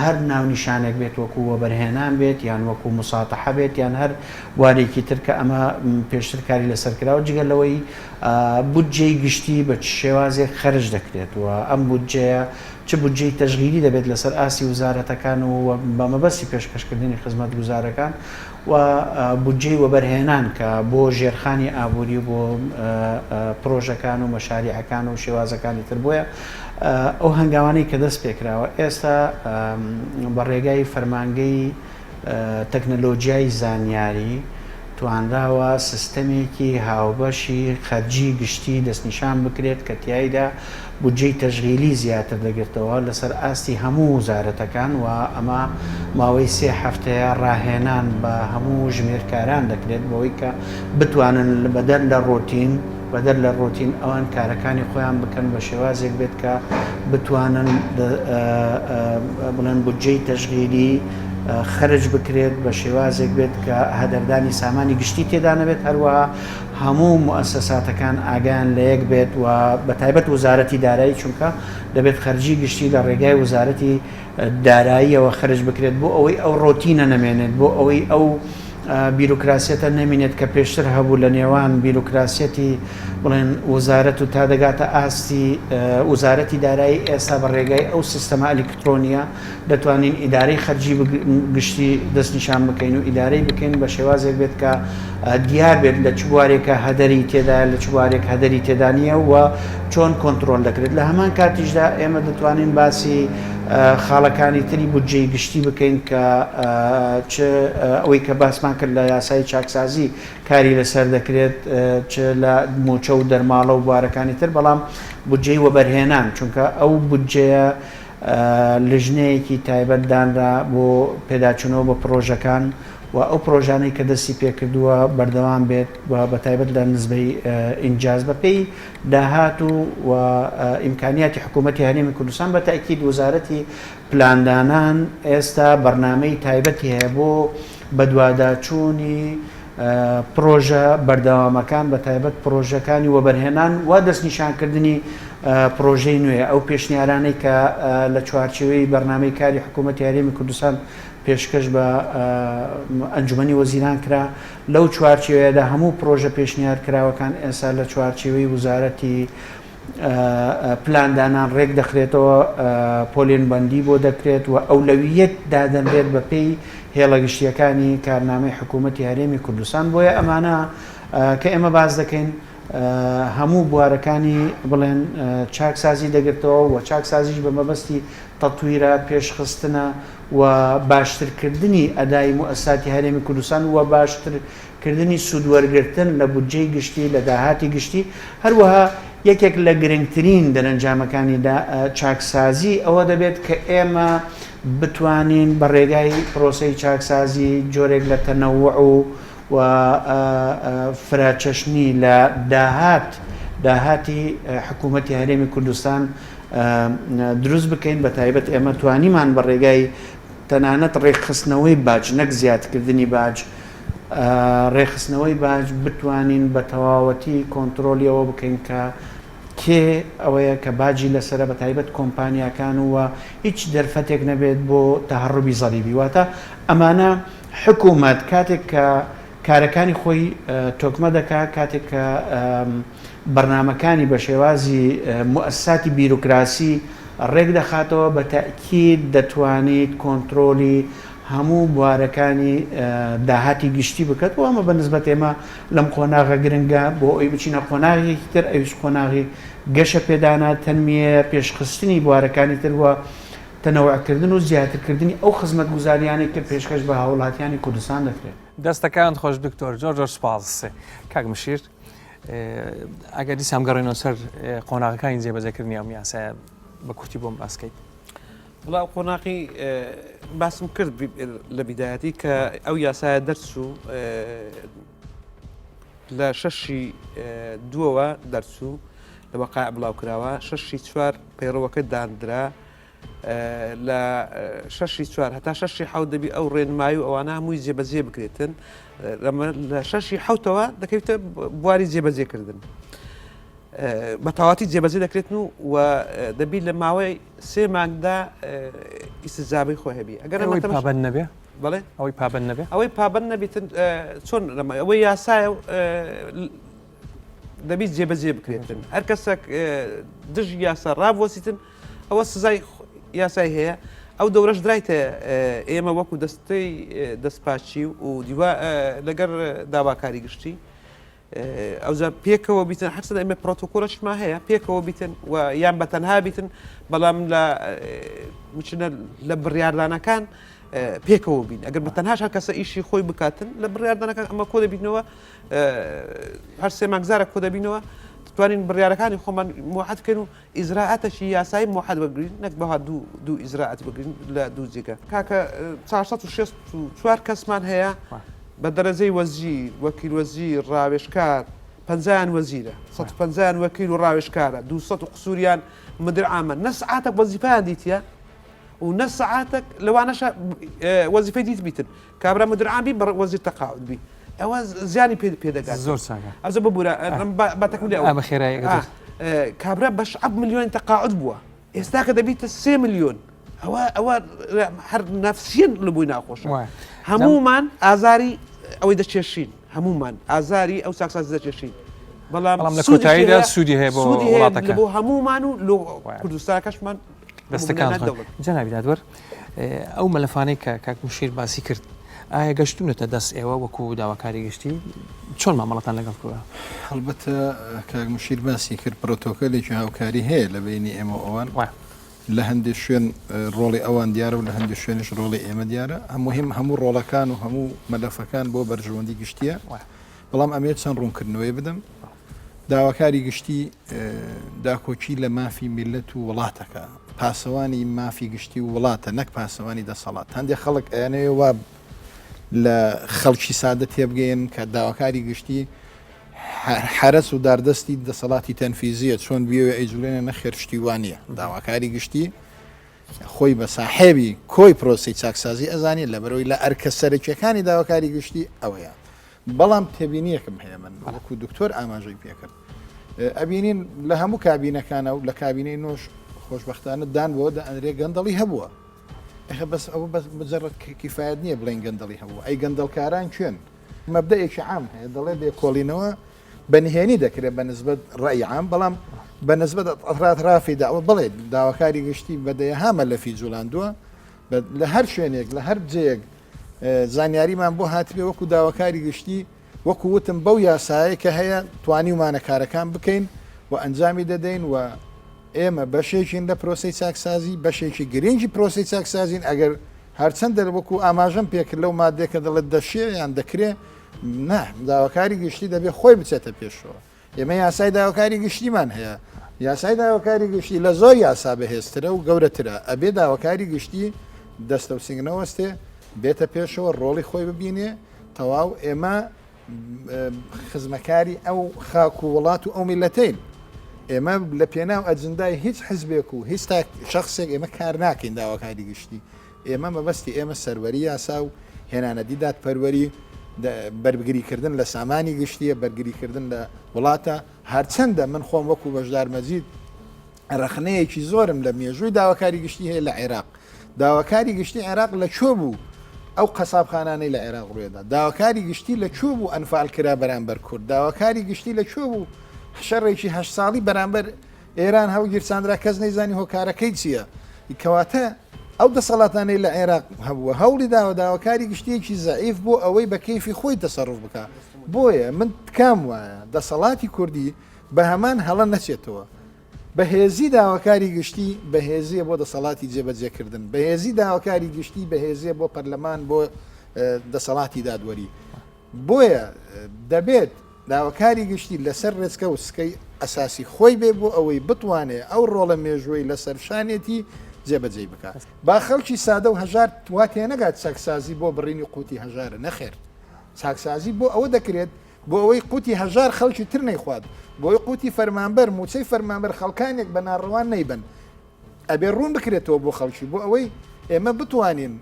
هەر ناونیشانێک بێت وەکو وەبەرهێنان بێت یان وەکو مساتەحە بێت یان هەر بوارێکی تر کە ئەمە پێشتر کاری لەسەر کراوە جگە لەوەی بودجەی گشتی بە چ شێوازێک خەرج دەکرێت و ئەم بودجەیە چ بودجەی تەشغیلی دەبێت لەسەر ئاستی وزارەتەکان و بە مەبەستی پێشکەشکردنی خزمەتگوزارەکان و بودجەی وەبەرهێنان کە بۆ ژێرخانی ئابووری و بۆ پرۆژەکان و مەشاریعەکان و شێوازەکانی تر بۆیە ئەو هەنگاوانەی کە دەست پێکراوە ئێستا بە ڕێگای فەرمانگەی تەکنەلۆجیای زانیاری توانراوە سیستەمێکی هاوبەشی خەرجی گشتی دەستنیشان بکرێت کە تیایدا بودجەی تەشغیلی زیاتر دەگرتەوە لەسەر ئاستی هەموو وزارەتەکان و ئەمە ماوەی سێ هەفتەیە ڕاهێنان بە هەموو ژمێرکاران دەکرێت بەوەی کە بتوانن بەدەر لە ڕۆتین بەدەر لە ڕۆتین ئەوان کارەکانی خۆیان بکەن بە شێوازێک بێت کە بتوانن بڵێن بودجەی تەشغیلی خەرج بکرێت بە شێوازێک بێت کە هەدەردانی سامانی گشتی تێدا نەبێت هەروەها هەموو موئەسەساتەکان ئاگایان لە یەک بێت و بە تایبەت وزارەتی دارایی چونکە دەبێت خەرجی گشتی لە ڕێگای وزارەتی داراییەوە خەرج بکرێت بۆ ئەوەی ئەو ڕۆتینە نەمێنێت بۆ ئەوەی ئەو بیرۆکراسیەتە نەمینێت کە پێشتر هەبوو لە نێوان بیرۆکراسیەتی بڵێن وزارەت و تا دەگاتە ئاستی وزارەتی دارایی ئێستا بە ڕێگای ئەو سیستەمە ئەلیکترۆنیە دەتوانین ئیدارەی خەرجی گشتی دەستنیشان بکەین و ئیدارەی بکەین بە شێوازێک بێت کە دیار بێت لە چ بوارێکە هەدەری تێدایە لە چ بوارێک هەدەری تێدا نییە و چۆن کۆنترۆل دەکرێت لە هەمان کاتیشدا ئێمە دەتوانین باسی خاڵەکانی تری بودجەی گشتی بکەین کە چ ئەوەی کە باسمان کرد لە یاسای چاکسازی کاری لەسەر دەکرێت چ لە موچە و دەرماڵە و بوارەکانی تر بەڵام بودجەی وەبەرهێنان چونکە ئەو بودجەیە لیژنەیەکی تایبەت دانرا بۆ پێداچوونەوە بە پڕۆژەکان و ئەو پڕۆژانەی کە دەستی پێکردووە بەردەوام بێت و بە تایبەت لە نزبەی ئینجاز بە پێی داهات و و ئیمکانیاتی حکوومەتی هەرێمی کوردستان بە تەئکید وەزارەتی پلاندانان ئێستا بەرنامەی تایبەتی هەیە بۆ بەدواداچوونی پڕۆژە بەردەوامەکان بە تایبەت پڕۆژەکانی وەبەرهێنان و دەستنیشانکردنی پڕۆژەی نوێ، ئەو پێشنیارانەی کە لە چوارچێوەی بەرنامەی کاری حکوومەتی هەرێمی کوردستان پێشکەش بە ئەنجومەنی وەزیران کرا، لەو چوارچێوەیەدا هەموو پڕۆژە پێشنیارکراوەکان ئێستا لە چوارچێوەی وزارەتی. پلاندانان ڕێک دەخرێتەوە، پۆلێنبەندی بۆ دەکرێت و ئەولەوییەت دادەنرێت بە پێی هێڵە گشتییەکانی کارنامەی حکوومەتی هەرێمی کوردستان. بۆیە ئەمانە کە ئێمە باس دەکەین هەموو بوارەکانی بڵێن چاکسازی دەگرتەوە و چاکسازیش بە مەبەستی تەتویرە، پێشخستنە و باشترکردنی ئەدای موئەسساتی هەرێمی کوردستان و باشتر کردنی سوودوەرگرتن لە بودجەی گشتی، لە داهاتی گشتی، هەروەها یەکێک لە گرنگترین دەرەنجامەکانی چاکسازی ئەوە دەبێت کە ئێمە بتوانین بە ڕێگای پرۆسەی چاکسازی جۆرێک لە تەنەوع و و فرەچەشنی لە داهات داهاتی حکوومەتی هەرێمی کوردستان دروست بکەین، بە تایبەت ئێمە توانیمان بە ڕێگای تەنانەت ڕێکخستنەوەی باج نەک زیادکردنی باج ڕێکخستنەوەی باج بتوانین بە تەواوەتی کۆنترۆلی ئەوە بکەین کە کێ ئەوەیە کە باجی لەسەرە بە تایبەت کۆمپانیاکان و هیچ دەرفەتێک نەبێت بۆ تەهەڕوبی زەریبی واتە ئەمانە حکوومەت کاتێک کە کارەکانی خۆی تۆکمە دەکا کاتێک کە بەرنامەکانی بە شێوازی موئەسساتی بیرۆکراسی ڕێک دەخاتەوە بە تەئکید دەتوانیت کۆنترۆلی هەموو بوارەکانی داهاتی گشتی بکات و ئەمە بە نسبەت ئێمە لەم قۆناغە گرنگە بۆ ئەوی بچینە قۆناغێکی تر ئەویش قۆناغی گەشە پێدانە تەنمیەیە پێشخستنی بوارەکانی تر و تەنەوعکردن و زیاترکردنی ئەو خزمەتگوزاریانەی کە پێشکەش بە هاوڵاتیانی کوردستان دەکرێت. دەستەکانت خۆش دکتۆر زۆر زۆر سوپاس. کاک مشیر ئەگەر دیسان بگەڕێینەوە سەر قۆناغەکانی جێبەجێکردنی ئەم یاسایە بە کورتی بۆم باس کەیت. وڵا ئەو قۆناغی باسم کرد لە بیدایەتی کە ئەو یاسایە دەرچوو لە شەشی دووەوە دەرچوو لە وەقای بڵاو کراوە شەشی چوار پەیڕەوەکە داندرا لە شەشی چوار هەتا شەشی حەوت دەبی ئەو ڕێنمایی و ئەوانە هەمووی جێبەجێ بکرێتن لە شەشی حەوتەوە دەکەویتە بواری جێبەجێکردن. بە تەواتی جێبەجێ دەکرێتن و و دەبی لە ماوەی سێ مانگدا ئیسجابەی خۆی هەبی ئەگەر ئەوەی پابند نەبێ بەڵێ ئەوەی پابند نەبێ ئەوەی پابند نەبیتن چۆن ئەوەی یاسایە دەبیت جێبەجێ بکرێتن هەر کەسێک دژ یاسا ڕابوەسیتن ئەوە سزای یاسای هەیە ئەو دەورەش درایتە ئێمە وەکو دەستەی دەستپاچی و دیوا لەگەر داواکاری گشتی ئەوجا پێکەوە بیتن هەرچەندە ئێمە پرۆتۆکۆلشمان هەیە پێکەوە بیتن و یان بە تەنها بیتن بەڵام لە بچنە لە بڕیاردانەکان پێکەوە بین ئەگەر بە تەنهاش هەر کەسە ئیشی خۆی بکاتن لە بڕیاردانەکان ئەمە کۆ دەبینەوە هەر سێ مانگزارە کۆ دەبینەوە توانین بڕیارەکانی خۆمان موحد بکەین و ئیجرائاتەکی یاسایی موحد بگرین نەک بەها دوو دوو ئیجرائات بگرین لە دوو جێگە کاکە 464 کەسمان هەیە بە دەرەجەی وەزیر وەکیل وەزیر ڕاوێژکار پەنجایان وەزیرە 150 وەکیل و ڕاوێژکارە 200 و قسوریان مدیر عامە نە سعاتێک وەزیفیان دیتیە و نە سعاتێک لەوانەشە وەزیفەی دیت بیتن کابرا مدیر عام بی بە وەزیر تەقاعد بی ئەوە زیانی پێ پێ دەگات زۆر چاکە ئەزە ببورە بە تەکملی ئەوە بە خێرایی کابرا بە شەعب ملیۆن تەقاعد بووە ئێستا کە دەبیتە سێ ملیۆن ئەوە ئەوە هەر نەفسیەن لە بۆی ناخۆشە هەمومان ئازاری ئەوەی دەچێشین هەمومان ئازاری ئەو چاکسازی دەچێشین بەڵام لە کۆتاییدا سوودی هەیە بۆ وڵاتەکە بۆ هەمومان و لۆ کوردستانەکەشمان دەستەکان جەنابی دادوەر ئەو مەلەفانەی کە کاک مشیر باسی کرد ئایا گەشتونەتە دەست ئێوە وەکو داواکاری گشتی چۆن مامەڵەتان لەگەڵ کردووە؟ هەڵبەتە کاک مشیر باسی کرد پرۆتۆکۆلێکی هاوکاری هەیە لە بەینی ئێمە و ئەوان لە هەندێک شوێن ڕۆڵی ئەوان دیارە و لە هەندێک شوێنیش ڕۆڵی ئێمە دیارە مهم هەموو ڕۆڵەکان و هەموو مەلەفەکان بۆ بەرژەوەندی گشتیە بەڵام ئەمێ چەند ڕوونکردنەوەی بدەم داواکاری گشتی داکۆکی لە مافی میللەت و وڵاتەکە، پاسەوانی مافی گشتی و وڵاتە نەک پاسەوانی دەسەڵات. هەندێک خەڵک ئەیانەوێ وا لە خەڵکی سادە تێبگەیەنن کە داواکاری گشتی حەرەس و داردەستی دەسەڵاتی تەنفیزیە چۆن بیەوێ ئەیجولێنێ نەخێر شتی وا نییە. داواکاری گشتی خۆی بە ساحێبی کۆی پرۆسەی چاکسازی ئەزانێت لەبەرئەوەی لە ئەرکە سەرەکیەکانی داواکاری گشتی ئەوەیە. بەڵام تێبینیەکم هەیە من وەکو دکتۆر ئاماژەی پێکرد ئەبینین لە هەموو کابینەکانە و لە کابینەی نۆش خۆشببختانە دان بۆ دەئەنرێ گەندەڵی هەبووە ئەخە بەس ئەوە بەس مجرد کیفایەت نییە بڵێن گەندەڵی هەبوو ئەی گەندەڵکاران کوێن مەبدەئێکی عام هەیە دەڵێ لێکۆڵینەوە بە نهێنی دەکرێت بە نسبەت ڕەئی عام بەڵام. بە نسبەت ئەترافی داوە بڵێ داواکاری گشتی بە دەیەها مەلەفی جولاندووە لە هەر شوێنێک لە هەر جێیەک زانیاریمان بۆ هاتبێ وەکو داواکاری گشتی وەکو وتم بەو یاسایە کە هەیە توانیومانە کارەکان بکەین و ئەنجامی دەدەین و ئێمە بەشێکین لە پرۆسەی چاکسازی بەشێکی گرنگی پرۆسەی چاکسازین ئەگەر هەرچەندە وەکو ئاماژەم پێکرد لەو مادەیە کە دەڵێت دەشێ یان دەکرێ نا داواکاری گشتی دەبێ خۆی بچێتە پێشەوە ئێمە یاسای داواکاری گشتیمان هەیە یاسای داواکاری گشتی لە زۆر یاسا بەهێزترە و گەورەترە ئەبێ داواکاری گشتی دەستە و سنگ نەوەستێ بێتە پێشەوە ڕۆڵی خۆی ببینێ تەواو ئێمە خزمەکاری ئەو خاک و وڵات و ئەو میلەتەین ئێمە لە پێناو ئەجندای هیچ حزبێک و هیچ تاک شخصێک ئێمە کار ناکەین داواکاری گشتی ئێمە مەبەستی ئێمە سەروەری یاسا و هێنانەدی دادپەروەری بەرگریکردن لە سامانی گشتیە بەرگریکردن لە وڵاتە هەرچەندە من خۆم وەکو بەشدار مەجید ڕەخنەیەکی زۆرم لە مێژووی داواکاری گشتی هەیە لە عێراق داواکاری گشتی عێراق لە کوێ بوو ئەو قەسابخانانەی لە عێراق ڕوێدا داواکاری گشتی لە کوێ بوو ئەنفال کرا بەرامبەر کورد داواکاری گشتی لە کوێ بوو شەڕێکی هەشت ساڵی بەرامبەر ئێران هەڵگیرساندرا کەس نەیزانی هۆکارەکەی چییە کەواتە ئەو دەسەڵاتانەی لە عێراق هەبووە هەوڵی داوە داواکاری گشتیەکی زەعیف بۆ ئەوەی بە کەیفی خۆی تەسەڕوف بکا بۆیە من تکام وایە دەسەڵاتی کوردی بە هەمان هەڵە نەچێتەوە بەهێزی داواکاری گشتی بەهێزیە بۆ دەسەڵاتی جێبەجێکردن بەهێزی داواکاری گشتی بەهێزیە بۆ پەرلەمان بۆ دەسەڵاتی دادوەری بۆیە دەبێت داواکاری گشتی لەسەر ڕێچکە و سکەی ئەساسی خۆی بێ بۆ ئەوەی بتوانێ ئەو ڕۆڵە مێژووەی لەسەر شانێتی جێبەجێی بکات. با خەڵکی سادە و هەژار وا تێنەگات چاکسازی بۆ بڕینی قوتی هەژارە، نەخێر چاکسازی بۆ ئەوە دەکرێت بۆ ئەوەی قوتی هەژار خەڵکی تر نەیخوات، بۆ ئەوەی قوتی فەرمانبەر، موچەی فەرمانبەر خەڵکانێک بە ناڕەوا نەیبەن. ئەبێ ڕوون بکرێتەوە بۆ خەڵکی بۆ ئەوەی ئێمە بتوانین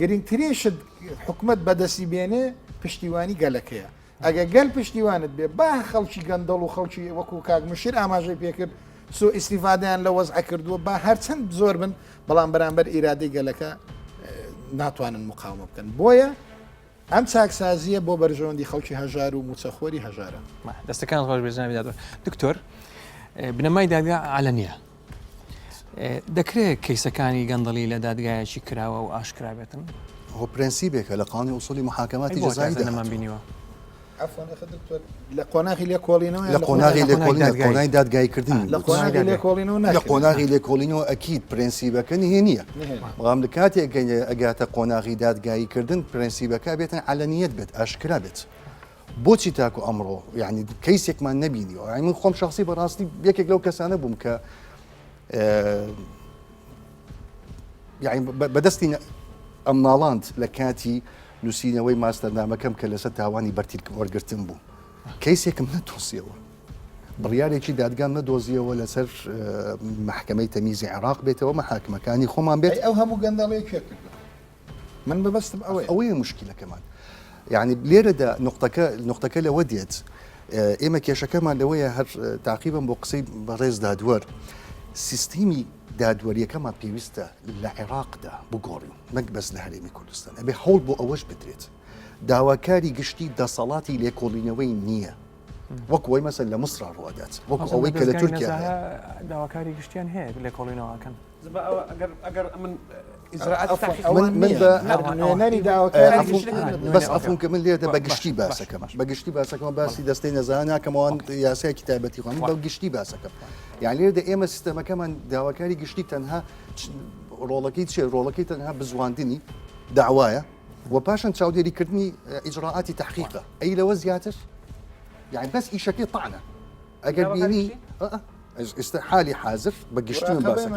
گرنگترین شت حکومەت بەدەستی بێنێ پشتیوانی گەلەکەیە ئەگە گەل پشتیوانت بێ با خەڵکی گەندەڵ و خەڵکی وەکو کاک مشیر ئاماژەی پێکرد سو ئیسیفادەیان لە وەزعە کردووە با هەرچەند زۆر بن بەڵام بەرامبەر ئیرادەی گەلەکە ناتوانن مقاومە بکەن بۆیە ئەم چاکسازییە بۆ بەرژەوەندی خەڵکی هەژار و مووچەخۆری هەژارە. دەستەکانت خۆش بێت جەنابی دادوەر. دکتۆر، بنەمای دادگا عەلەنییە. دەکرێت کەیسەکانی گەندەڵی لە دادگایەکی کراوە و ئاشکرا بێتن؟ هۆ پرەنسیبێکە لە قانونی ئوسوڵی محاکەماتی جەزاییدا هاتووە. عەفوەن ئەخە دکتۆر لە قۆناغی لێکۆڵینەوە لە قۆناغی لێکۆڵینەوە قۆناغی دادگاییکردن لە قۆناغی لێکۆڵینەوە لە قۆناغی لێکۆڵینەوە ئەکید پرەنسیبەکە نهێنییە بەڵام لە کاتێک ئەگاتە قۆناغی دادگاییکردن پرەنسیبەکە بێتن عەلەنیەت بێت ئاشکرا بێت بۆچی تاکو ئەمڕۆ یعنی کەیسێکمان نەبینیوە یعنی من خۆم شخصی بەڕاستی یەکێک لەو کەسانە بووم کە یعنی بەدەستی ئەم ناڵاند لە کاتی نووسینەوەی ماستەرنامەکەم کە لەسەر تاوانی بەرتیل وەرگرتن بوو کەیسێکم نەدۆزیەوە بڕیارێکی دادگام نەدۆزیەوە لەسەر مەحکەمەی تەمیزی عێراق بێتەوە مەحاکمەکانی خۆمان بێت ئەو هەموو گەندەڵی کێ کردووە من مەبەستم ئەوەیە ئەوەیە مشکلەکەمان یعنی لێرەدا نقطەکە نقطەکە لەوە دێت ئێمە کێشەکەمان لەوەیە هەر تاقیبم بۆ قسەی بەڕێز دادوەر سیستمی دادوەریەکەمان پێویستە لە عێراقدا بگۆڕین نەک بەس لە هەرێمی کوردستان ئەبێ هەوڵ بۆ ئەوەش بدرێت داواکاری گشتی دەسەڵاتی لێکۆڵینەوەی نییە وەک وەی مەسەل لە مسرا ڕوادات وەک ئەوەی کە لە تورکیا داواکاری گشتیان هەیە لێکۆڵینەوەکەن بەس عەفوم کە من لێرە بە گشتی باسەکەم بە گشتی باسەکەم باسی دەستەی نەزاهە ناکەمەوە یاسایەکی تایبەتی خۆم بە گشتی باسەکەم یان لێرە ئێمە سیستەمەکەمان داواکاری گشتی تەنها ڕۆڵەکەی چیە ڕۆڵەکەی تەنها بزواندنی داوایە و پاشان چاودێریکردنی ئیجرائاتی تحقیقە ئەی لەوە زیاتر یعنی بەس ئیشەکەی تاانە ئەگەر بینی ئێستا حالی حاضر بە گشتی من باسەکەم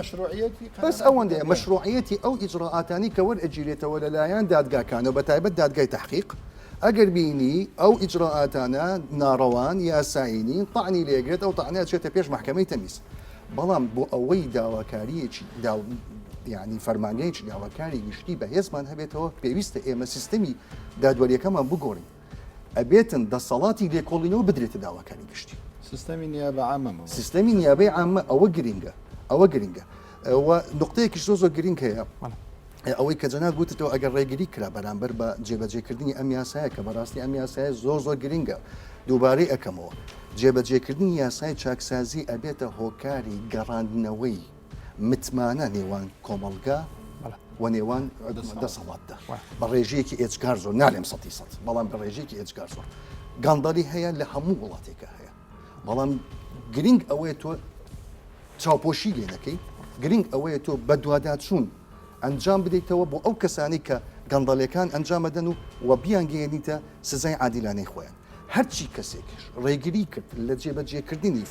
بەس ئەوەندەیە مەشروعیەتی ئەو ئیجرائاتانی کە وەرئەگیرێتەوە لەلایەن دادگاکانەوە بە تایبەت دادگای تحقیق ئەگەر بینی ئەو ئیجرائاتانە ناڕەوان یاسایی نین تەعنی لێگرێت ئەو تەعنە ئەچێتە پێش مەحکەمەی تەمیز بەڵام بۆ ئەوەی داواکاریەکی داو یعنی فەرمانگەیەکی داواکاری گشتی بەهێزمان هەبێتەوە پێویستە ئێمە سیستەمی دادوەریەکەمان بگۆڕین ئەبێتن دەسەڵاتی لێکۆڵینەوە بدرێتە داواکاری گشتی. سیستەمی نیابە عامە مەبەست. سیستەمی نیابەی عامە ئەوە گرینگە ئەوە گرینگە و نوقتەیەکیش زۆر زۆر گرینگ هەیە ئەوەی کە جەناب گوتتەوە ئەگەر ڕێگری کرا بەرامبەر بە جێبەجێکردنی ئەم یاسایە کە بەڕاستی ئەم یاسایە زۆر زۆر گرینگە دووبارەی ئەکەمەوە. جێبەجێکردنی یاسای چاکسازی ئەبێتە هۆکاری گەڕاندنەوەی متمانە نێوان کۆمەڵگا و نێوان دەسەڵاتدا بە ڕێژەیەکی ئێجگار زۆر نالێم سەتی سەد بەڵام بە ڕێژەیەکی ئێجگار زۆر گەندەڵی هەیە لە هەموو وڵاتێکە هەیە بەڵام گرنگ ئەوەیە تۆ چاوپۆشی لێ نەکەی گرنگ ئەوەیە تۆ بەدواداچوون ئەنجام بدەیتەوە بۆ ئەو کەسانی کە گەندەڵیەکان ئەنجامەدەن و و بیانگەیەنیتە سزای عادیلانەی خۆیان هەرچی کەسێکش ڕێگری کرد لە جێبەجێکردنی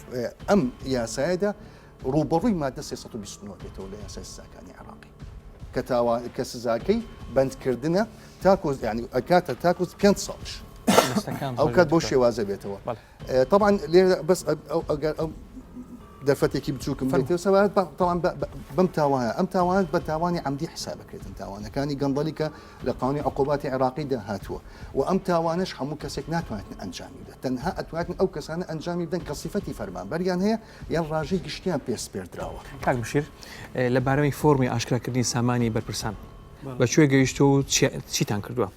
ئەم یاسایەدا ڕووبەڕووی مادە 329 بێتەوە لە یاسای سزاکانی عێراقی کە تاوا کە سزاکەی بەندکردنە تاکو ینی ئەکاتە تاکو پێ ساڵش ئەو کات بۆ شێوازە بێتەوە تەبعەن لێرە بەس ئەگەر ئەو دەرفەتێکی بچووکم بێتەوە سەبارەت بە تاوان بەم تاوانە ئەم تاوانە بە تاوانی عەمدی حساب بکرێتن تاوانەکانی گەندەڵی کە لە قانونی عقوباتی عێراقیدا هاتووە و ئەم تاوانەش هەموو کەسێک ناتوانێت ئەنجامی بدات تەنها ئەتوانن ئەو کەسانە ئەنجامی بدەن کە سیفەتی فەرمانبەریان هەیە یان ڕاژەی گشتیان پێ سپێردراوە. کاک مشیر لە بارەی فۆرمی ئاشکراکردنی سامانی بەرپرسان بە کوێ گەیشتووە و چیتان کردووە؟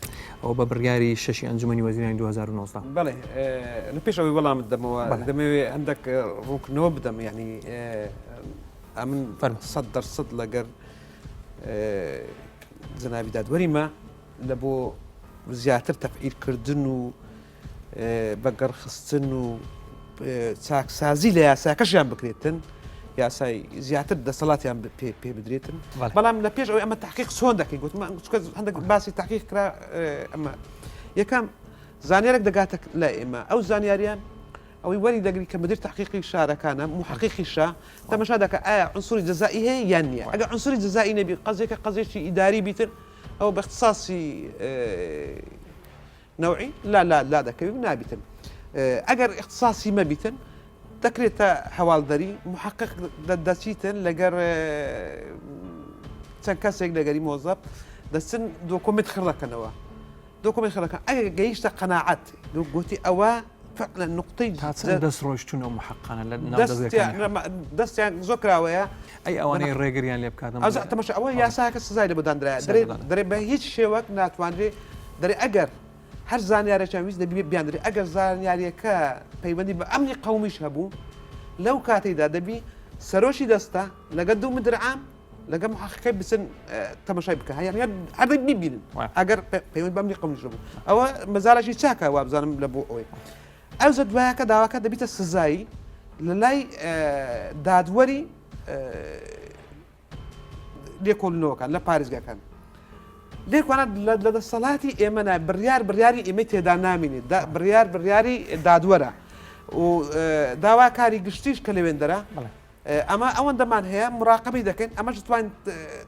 ئەوە بە بڕیاری شەشی ئەنجومەنی وەزیرانی 2019. بەڵێ لە پێش ئەوەی وەڵامت دەمەوە دەمەوێ هەندێک ڕوونکردنەوە بدەم یعنی ئەمن فەرم 100% لەگەر جەنابی دادوەریمە لە بۆ زیاتر تەفعیلکردن و بەگەڕخستن و چاکسازی لە یاساکەشیان بکرێتن یاسای زیاتر دەسەڵاتیان پێ بدرێتن بەڵام لە پێش ئەوەی ئەمە تحقیق چۆن دەکەین گوتم هەندێک باسی تحقیق کرا ئەمە یەکەم زانیارێک دەگاتە لە ئێمە ئەو زانیاریان ئەوەی وەری دەگری کە مدیر تحقیقی شارەکانە محقیقی شا تەمەشا دەکە ئایا عنسوری جزایی هەیە یان نییە ئەگەر عنسوری جزایی نەبی قەزێکە قەزێکی ئیداری بیتن ئەو بە اختصاصی نەوعی لا لا لا دەکەوی و نابیتن ئەگەر اختصاصی مەبیتن دەکرێتە هەواڵدەری محقق دەچیتن لەگەر چەند کەسێک لەگەری مۆزەب دەچن دۆکۆمنت خڕ دەکەنەوە دۆکۆمنت خڕ دەکەن ئەگەر گەیشتە قەناعەت گوتی ئەوە فعلا نقطەی تا چەند دەست ڕۆیشتون ئەو محققانە لە ناو دەستگاکانی دەستیان زۆر کراوەیە ئەی ئەوانەی ڕێگریان لێ بکات تەماشا ئەوە یاساکە سزای لە بۆ دانرایە دەرێ دەرێ بە هیچ شێوەک ناتوانرێ دەرێ ئەگەر هەر زانیارێکیان ویست دەبی بیاندرێ ئەگەر زانیاریەکە پەیوەندی بە ئەمنی قەومیش هەبوو لەو کاتەیدا دەبی سەرۆکی دەستە لەگەڵ دوو مدر عام لەگەڵ محققەکەی بچن تەماشای بکە هەیە هەر دەبی بیبینن ئەگەر پەیوەند بە ئەمنی قەومیش هەبوو ئەوە مەزارێکی چاکە وابزانم لە بۆ ئەوەی ئەوجا دوایەکە داواکە دەبیتە سزایی لە لای دادوەری لێکۆڵینەوەکان لە پارێزگاکان لێکوانە لە دەسەڵاتی ئێمە نا بڕیار بڕیاری ئێمەی تێدا نامینێت بڕیار بڕیاری دادوەرە و داواکاری گشتیش کە لەوێندەرە ئەمە ئەوەندەمان هەیە مراقبەی دەکەین ئەمەش دەتوانین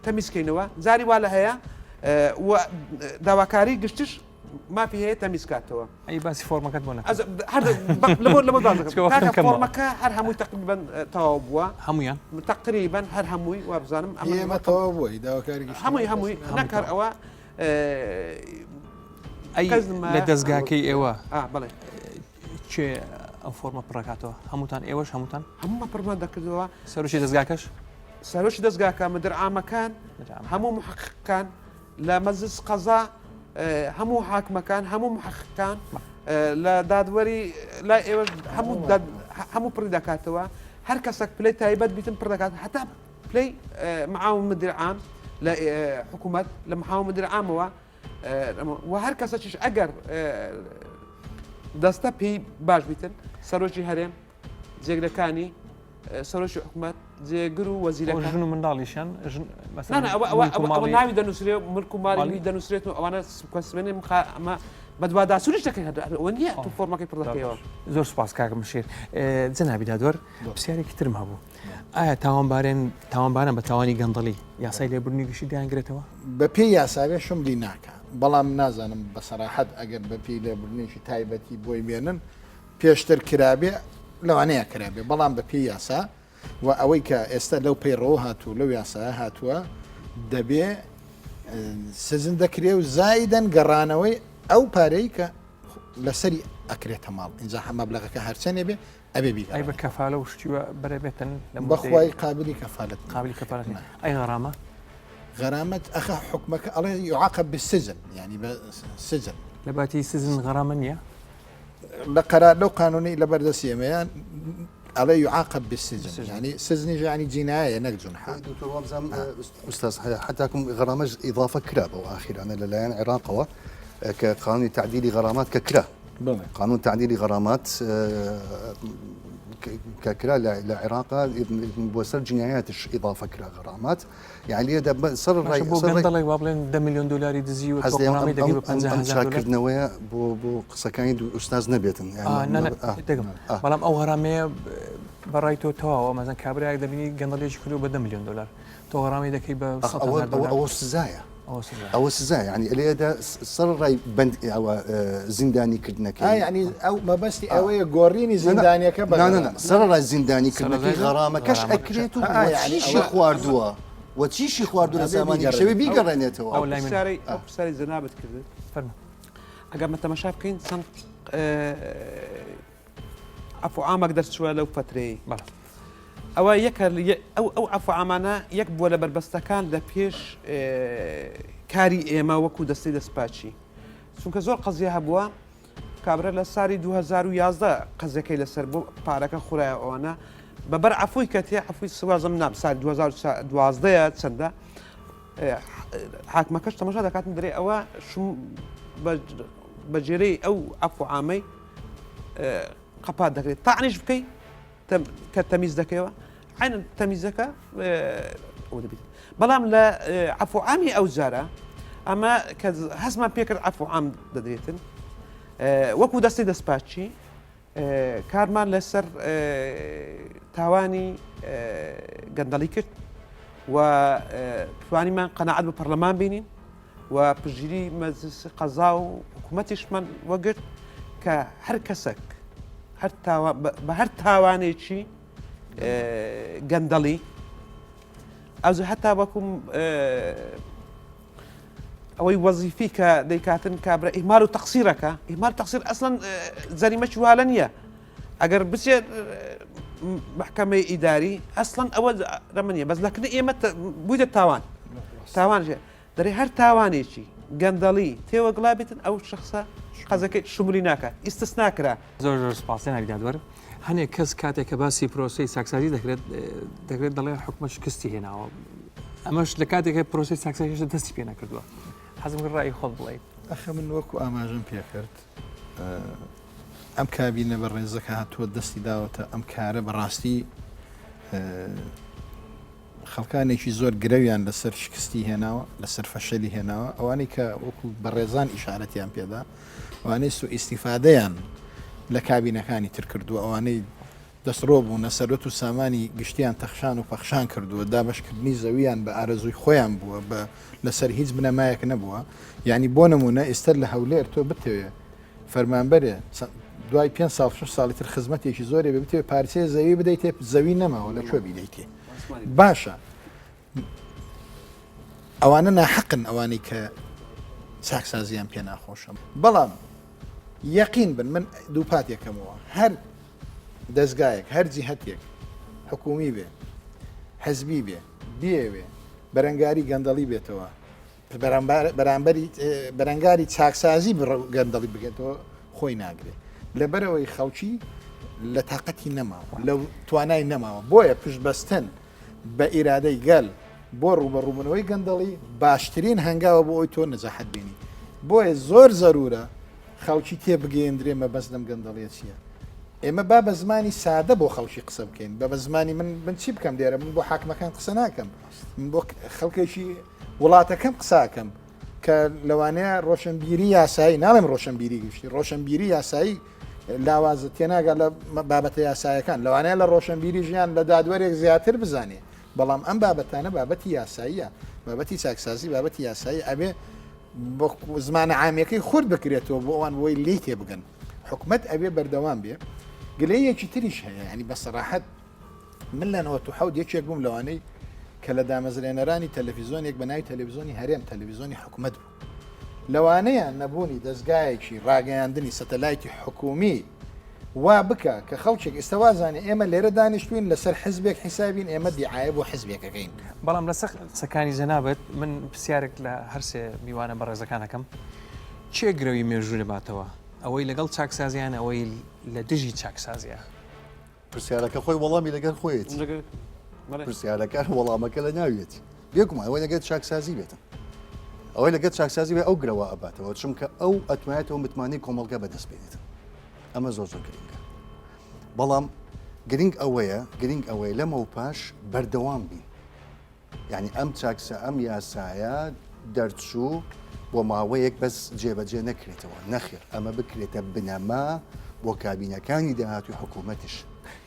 تەمیزکەینەوە جاری وا لە هەیە و داواکاری گشتیش مافی هەیە تەمیز کاتەوە. ئەی باسی فۆرمەکەت بۆ نەکرد؟ لەبۆ لەبۆ باس دەکەم. کاکە فۆرمەکە هەر هەمووی تقریبا تەواو بووە. هەموویان؟ تقریبا هەر هەمووی وابزانم ئەمە تەواو بووە داواکاری گشتی هەمووی هەمووی نەک هەر ئەوە ئەی لە دەزگاکەی ئێوە بەڵێ کێ ئەو فۆرمە پڕەکاتەوە هەمووتان ئێوەش هەمووتان هەموو پڕمان دەکردەوە سەرۆکی دەزگاکەش سەرۆکی دەزگاکە مدر عامەکان هەموو محققەکان لە مەجلس قەزا هەموو حاکمەکان هەموو محققەکان لە دادوەری لای ئێوە هەموو هەموو پڕی دەکاتەوە هەر کەسێک پلەی تایبەت بیتن پڕ دەکات هەتا پلەی معاون مدیر عام لە حکوومەت لە معاون مدیر عامەوە و هەر کەسەکیش ئەگەر دەستە پێی باش بیتن سەرۆکی هەرێم جێگرەکانی سەرۆکی حکومەت جێگر و وەزیرەکان ژن و منداڵیشیان ژن ئەوە ناوی دەنووسرێ ملک و ماڵی دەنووسرێت و ئەوانە سمێنێ ئەمە بەدواداچوونیش دەکەین ئەوە نییە تو فۆرمەکەی پڕ دەکەیەوە زۆر سپاس کاک مشیر جەنابی دادوەر پرسیارێکی ترم هەبوو ئایا تاوانبارێن تاوانباران بە تاوانی گەندەڵی یاسای لێبوردنی گشتی دەیانگرێتەوە؟ بە پێی یاساوێ شملی ناکا بەڵام نازانم بە سەراحەت ئەگەر بە پێی لێبوردنێکی تایبەتی بۆی بێنن پێشتر کرابێ لەوانەیە کرابێ بەڵام بە پێی یاسا و ئەوەی کە ئێستا لەو پەیڕەوە هاتوو لەو یاسایە هاتووە دەبێ سزن دەکرێ و زایدەن گەڕانەوەی ئەو پارەی کە لەسەری ئەکرێتە ماڵ اینجا مەبلەغەکە هەرچەنێ بێ ئەبێ بیگەڕێنێ. ئەی بە کەفالە و شتی وا بەرێ بێتن لە مدەی. بەخوای قابلی کەفالەت نیە. قابلی کەفالەت نیە. ئەی غەرامە؟ غەرامەت ئەخە حوکمەکە ئەڵێ یعاقب بالسجن یانی بە سجن. لە باتی سجن غەرامە نیە؟ لە قەرار لەو قانونەی لە بەردەستی ئێمەیە ئەڵێ يعاقب بالسجن یعنی سجنیش یعنی جینایە نەک جنحە. دکتۆر وابزانم ئوستاز حتاکم غەرامەش ئیضافە کرا بەو ئاخیرانە لەلایەن عێراقەوە کە قانونی تعدیلی غەرامات کە کرا قانون تعدیلی غەرامات کە کرا لە عێراقا بۆ سەر جنایاتش ئیضافە کرا غەرامات یانی لێرەدا بە سەر ڕای بۆ گەندەڵێک وا بڵێن 10 میلیۆن دلاری دزی و حەز لێم غەرامەی ئەم دەگەی بە ئەم 50 ئەم هەزار دلار چاککردنەوەیە بۆ بۆ قسەکانی دوو ئوستاز نەبێتن آه، یانی نا نا ئا تێدەگەم ئا بەڵام ئەو غەرامەیە بە ڕای تۆ تەواوە مەزەن کابرایەک دەبینی گەندەڵیەکی کردووە بە 10 میلیۆن دلار تۆ غەرامەی دەکەی بە ئەخ 100 ئەوە هەزار ئەوە دلار ئەوە سزایە ئەوە سزایە ئەوە سزایە یانی لێرەدا سەر ڕای بەند ئەوە زیندانی ئا کردنەکەی یعنی ئەو مەبەستی ئا ئەوەیە گۆڕینی نا نا زیندانیەکە بە نا نا نا غەرامە. سەر ڕای زیندانی کردنەکەی سەرەڕای غەرامەکەش غەرامەکەش ئەکرێت و ئا وە یعنی چیشی ئەوە خواردووە وە چیشی خواردووە لە ئەبێ سامانی شەوێ بیگەڕێنێتەوە. بیگەڕێنێتەوە. ئەو ئەو لای من پرسیارەی ئەو پرسیارەی جەنابت کردت فەرموو. ئەگەر مە تەماشا بکەین چەند عەفو عامەک دەرچووە لەو فەترەی بەڵێ. ئەوە یەکە ئەو ئەو عەفو عامانە یەک بووە لە بەربەستەکان لە پێش کاری ئێمە وەکو دەستەی دەستپاچی چونکە زۆر قەزیە هەبووە کابرا لە ساری 2011 قەزەکەی لەسەر بۆ پارەکە خورایە ئەوانە بەبەر عەفوی کەتێ عەفوی سوازم نام ساری 2012 چەندە حاکمەکەش تەماشا دەکاتن درێ ئەوە شم بە جێرەی ئەو عەفو عامەی قەپات دەکرێت تاعنیش بکەی کە تەمیز دەکەیەوە عین تەمیزەکە ئەوە دەبیت بەڵام لە عەفو عامی ئەو جارە ئەمە کە هەستمان پێکرد عەفو عام دەدرێتن وەکو دەستی دەستپاچی کارمان لەسەر تاوانی گەندەڵی کرد و توانیمان قەناعەت بە پەرلەمان بینین و پشتگیری مەجلسی قەزا و حکوومەتیشمان وەگرت کە هەر کەسێک هەر بە هەر تاوانێکی گەندەڵی ئەوز هەتا وەکوم ئەوەی وەزیفی کە دەیکاتن کابرا ئیهمال و تەقسیرەکە ئیهمال تەقسیر ئەسڵەن جەریمەکی والە نییە ئەگەر بچێت محکەمەی ئیداری ئەسڵەن ئەوە رەمە نییە بەس لەکنە ئێمە بوویتە تاوان تاوان ژێ دەرێ هەر تاوانێکی گەندەڵی تێوەگلا بێتن ئەو شخصە قەزەکەی شمولی ناکات ئیستسنا کرا. زۆر زۆر سپاس جەنابی دادوەر. هەنێک کەس کاتێک کە باسی پرۆسەی چاکسازی دەکرێت دەکرێت دەڵێ حکومەت شکستی هێناوە ئەمەش لە کاتێک پرۆسەی چاکسازی هێشتا دەستی پێ نەکردووە حەزم کرد ڕای خۆت بڵێیت. ئەخە من وەکو ئاماژەم پێکرد ئەم کابینە بە ڕێزەکە هاتووە دەستی داوەتە ئەم کارە بەڕاستی خەڵکانێکی زۆر گرەویان لەسەر شکستی هێناوە، لەسەر فەشەلی هێناوە، ئەوانەی کە وەکو بەڕێزان ئیشارەتیان پێدا، ئەوانەی سوئیستیفادەیان لە کابینەکانی تر کردووە، ئەوانەی دەستڕۆ بوونە، سەروەت و سامانی گشتیان تەخشان و پەخشان کردووە، دابەشکردنی زەوییان بە ئارەزووی خۆیان بووە، بە لەسەر هیچ بنەمایەک نەبووە، یانی بۆ نموونە ئیستە لە هەولێر تۆ بتەوێ فەرمانبەرێ دوای پێنج ساڵ شەش ساڵی تر خزمەتێکی زۆرێ بێ بتەوێ پارچەیە زەوی بدەیتێ زەوی نەماوە لە کوێ بیدەیتێ باشە ئەوانە ناحەقن ئەوانەی کە چاکسازیان پێ ناخۆشە بەڵام یەقین بن من دووپات یەکەمەوە هەر دەستگایەک هەر جیهتێک حکومی بێ حزبی بێ بێوێ بەرەنگاری گەندەڵی بێتەوە بەرامبەری بەرەنگاری چاکسازی گەندەڵی بگێتەوە خۆی ناگرێ لەبەرەوەی خەڵکی لە تااقەتی نەماوە لە توانای نەماوە بۆیە پشت بەستن بە ئیرادەی گەل بۆ ڕوبەڕوبنەوەی گەندەڵی باشترین هەنگاوە بۆ ئەوی تۆ نەجاحەت بینی بۆیە زۆر زەرورە خەڵکی تێبگەیەندرێ مەبەست لەم گەندەڵیە چییە ئێمە با بە زمانی سادە بۆ خەڵکی قسە بکەین بە بە زمانی من من چی بکەم لێرە من بۆ حاکمەکان قسە ناکەم من بۆ خەڵکێکی وڵاتەکەم قساکەم کە لەوانەیە ڕۆشنبیری یاسایی ناڵێم ڕۆشنبیری گشتی ڕۆشنبیری یاسایی لاوازە تێناگا لە بابەتە یاسایەکان لەوانەیە لە ڕۆشنبیری ژیان لە دادوەرێک زیاتر بزانێ بەڵام ئەم بابەتانە بابەتی یاساییە بابەتی چاکسازی بابەتی یاسایی ئەبێ زمانە عامیەکەی خورد بکرێتەوە بۆ ئەوان بۆی لی تێبگەن حکومت ئەبێ بەردەوام بێ گلەیەکی تریش هەیە ینی بە سەراحەت من لە 97 یەکێک بووم لەوانەی کە لە دامەزرێنەرانی تەلەفیزۆنێک بە ناوی تەلەڤیزۆنی هەرێم تەلەڤیزۆنی حکومت بوو لەوانەیە نەبوونی دەزگایەکی ڕاگەیاندنی سەتەلایتی حکومی وا بکە کە خەڵکێک ئێستا وازانێ ئێمە لێرە دانیشتوین لەسەر حزبێک حیسابین ئێمە دیعاە بۆ حزبێکەکەین. بەڵام لەسەر قسەکانی جەنابت من پرسیارێک لە هەرسێ میوانە بەڕێزەکان ئەکەم کێ گرەوی مێژوو دەباتەوە؟ ئەوەی لەگەڵ چاکسازیان ئەوەی لە دژی چاکسازیە؟ پرسیارەکە خۆی وەڵامی لەگەر خۆیەتی پرسیارەکە وەڵامەکە لە ناویەتی بێگومان ئەوەی لەگەر چاکسازی بێتن ئەوەی لەگەر چاکسازی بێ ئەو گرەوە ئەباتەوە چونکە ئەو ئەتوانێتەوە متمانەی کۆمەڵگە بەدەست بێنێت ئەمە زۆر زۆر گرنگە بەڵام گرنگ ئەوەیە گرنگ ئەوەیە لەمە و پاش بەردەوام بین یانی ئەم چاکسە ئەم یاسایە دەرچوو بۆ ماوەیەک بەس جێبەجێ نەکرێتەوە، نەخێر ئەمە بکرێتە بنەما بۆ کابینەکانی داهاتووی حکوومەتیش.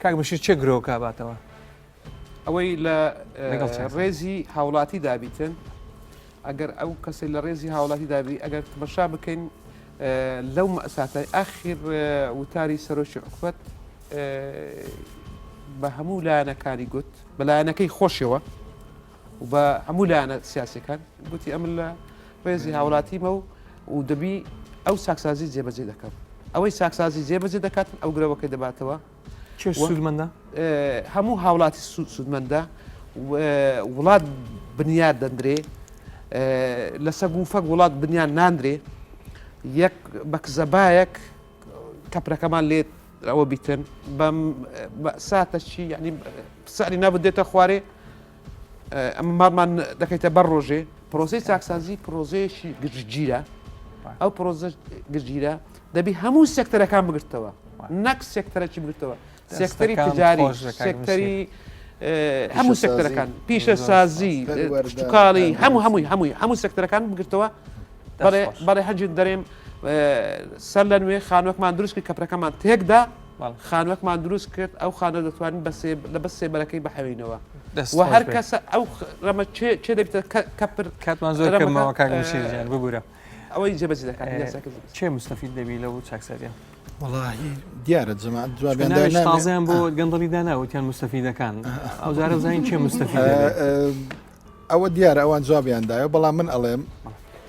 کاک بەشیر کێ گرۆکە باتەوە؟ ئەوەی لە ڕێزی هاوڵاتی دابیتن ئەگەر ئەو کەسێک لە ڕێزی هاوڵاتی دابی ئەگەر تمەشا بکەین لەو مەساتای ئاخیر وتاری سەرۆکی حکومەت بە هەموو لایەنەکانی گوت بە لایەنەکەی خۆشیەوە و بە هەموو لایەنە سیاسەکان گوتی ئەمن لە ڕێزی هاوڵاتیمە و و دەبی ئەو چاکسازی جێبەجێ دەکەم ئەوەی چاکسازی جێبەجێ دەکات ئەو گرەوەکەی دەباتەوە چێ سوودمەندە هەموو هاوڵاتی سوودمەندە وڵات بنیاد دەندرێ لە سەگ و فەک وڵات بنیان ناندرێ یەک بە کزەبایەک کەپرەکەمان لێت ئەوە بیتن بەم ساتە چی یعنی سعری نەبوو دێتە خوارێ ئەمە ماڵمان دەکەیتە بەر ڕۆژێ پرۆسەی چاکسازی پرۆزەیەکی گشتگیرە ئەو پرۆزە گشتگیرە دەبی هەموو سێکتەرەکان بگرتەوە نەک سێکتەرەکی بگرتەوە سێکتەری تجاری سێکتەری هەموو سێکتەرەکان پیشەسازی کشتوکاڵی هەموو هەمووی هەمووی هەموو سێکتەرەکان بگرتەوە بەڵێ بەڵێ هەجین دەرێم سەر لە نوێ خانوەکمان دروست کرد کەپرەکەمان تێکدا خانوەکمان دروست کرد ئەو خانە دەتوانین بە لە بەس سێبەرەکەی بحەوینەوە و هەر کەسە ئەو ڕەمە چێ دەبێتە کەپر کاتمان زۆر کەمەوە کاک مشیر ببورە ئەوەی جێبەجێ دەکات چێ مستەفید دەبی لەو چاکسازیە وەڵاهی دیارە جەماعەت جوابیان داناوی تازەیان بۆ گەندەڵی دانا وتیان مستەفیدەکان ئەو جارە بزانین چێ مستەفید ئەوە دیارە ئەوان جوابیان دایەوە بەڵام من ئەڵێم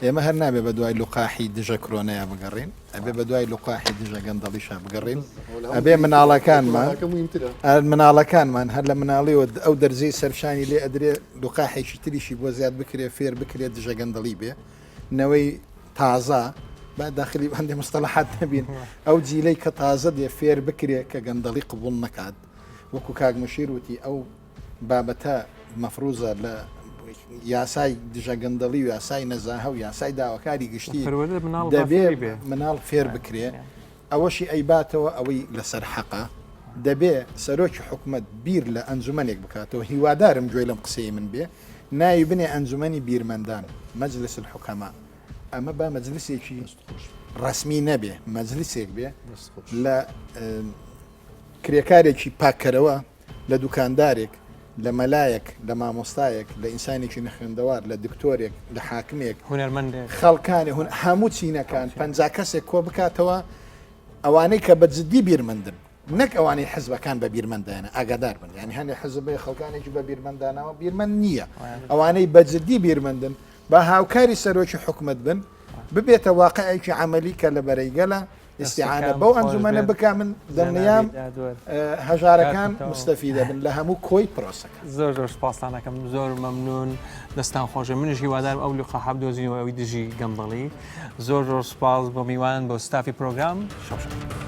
ئێمە هەر نابێ بە دوای لوقاحی دژە کرۆنەیە بگەڕین ئەبێ بە دوای لوقاحی دژە گەندەڵیشا بگەڕین ئەبێ مناڵەکانمان مناڵەکانمان هەر لە مناڵیەوە ئەو دەرزەی سەرشانی لێ ئەدرێ لوقاحێکی تریشی بۆ زیاد بکرێ فێر بکرێت دژە گەندەڵی بێ نەوەی تازە با داخلی هەندێک مستەلحات نەبین ئەو جیلەی کە تازە دێ فێر بکرێ کە گەندەڵی قبول نەکات وەکو کاک مشیر وتی ئەو بابەتە مەفروزە لە یاسای دژە گەندەڵی و یاسای نەزاهە و یاسای داواکاری گشتی دەبێ مناڵ فێر بکرێ ئەوەشی ئەیباتەوە ئەوەی لەسەر حەقە دەبێ سەرۆکی حکومەت بیر لە ئەنجومەنێک بکاتەوە هیوادارم گوێی لەم قسەی من بێ ناوی بنێ ئەنجومەنی بیرمەندان مجلس الحکماء ئەمە با مەجلسێکی ڕەسمی نەبێ مەجلسێک بێ لە کرێکارێکی پاککەرەوە لە دوکاندارێک، لە مەلایەک، لە مامۆستایەک، لە ئینسانێکی نەخوێندەوار، لە دکتۆرێک، لە حاکمێک، هونەرمەندێک، خەڵکانی هون هەموو چینەکان 50 کەسێک کۆ بکاتەوە ئەوانەی کە بە جدی بیرمەندن نەک ئەوانەی حزبەکان بە بیرمەندانە ئاگادار بن یعنی هەندێک حزب هەیە خەڵکانێکی بە بیرمەندانەوە بیرمەند نییە ئەوانەی بە جدی بیرمەندن با هاوکاری سەرۆکی حکومت بن ببێتە واقعێکی عملی کە لە بەرەی گەلە ئیستیعانە بەو ئەنجومەنە بکە من دڵنیام هەژارەکان مستەفیدە بن لە هەموو کۆی پرۆسەکە. زۆر زۆر سپاستان ئەکەم زۆر مەمنون دەستان خۆشە منیش هیوادارم ئەو لقاحە بدۆزینەوە ئەوی دژی گەندەڵی زۆر زۆر سپاس بۆ میوان بۆ ستافی پرۆگرام شەو شاد.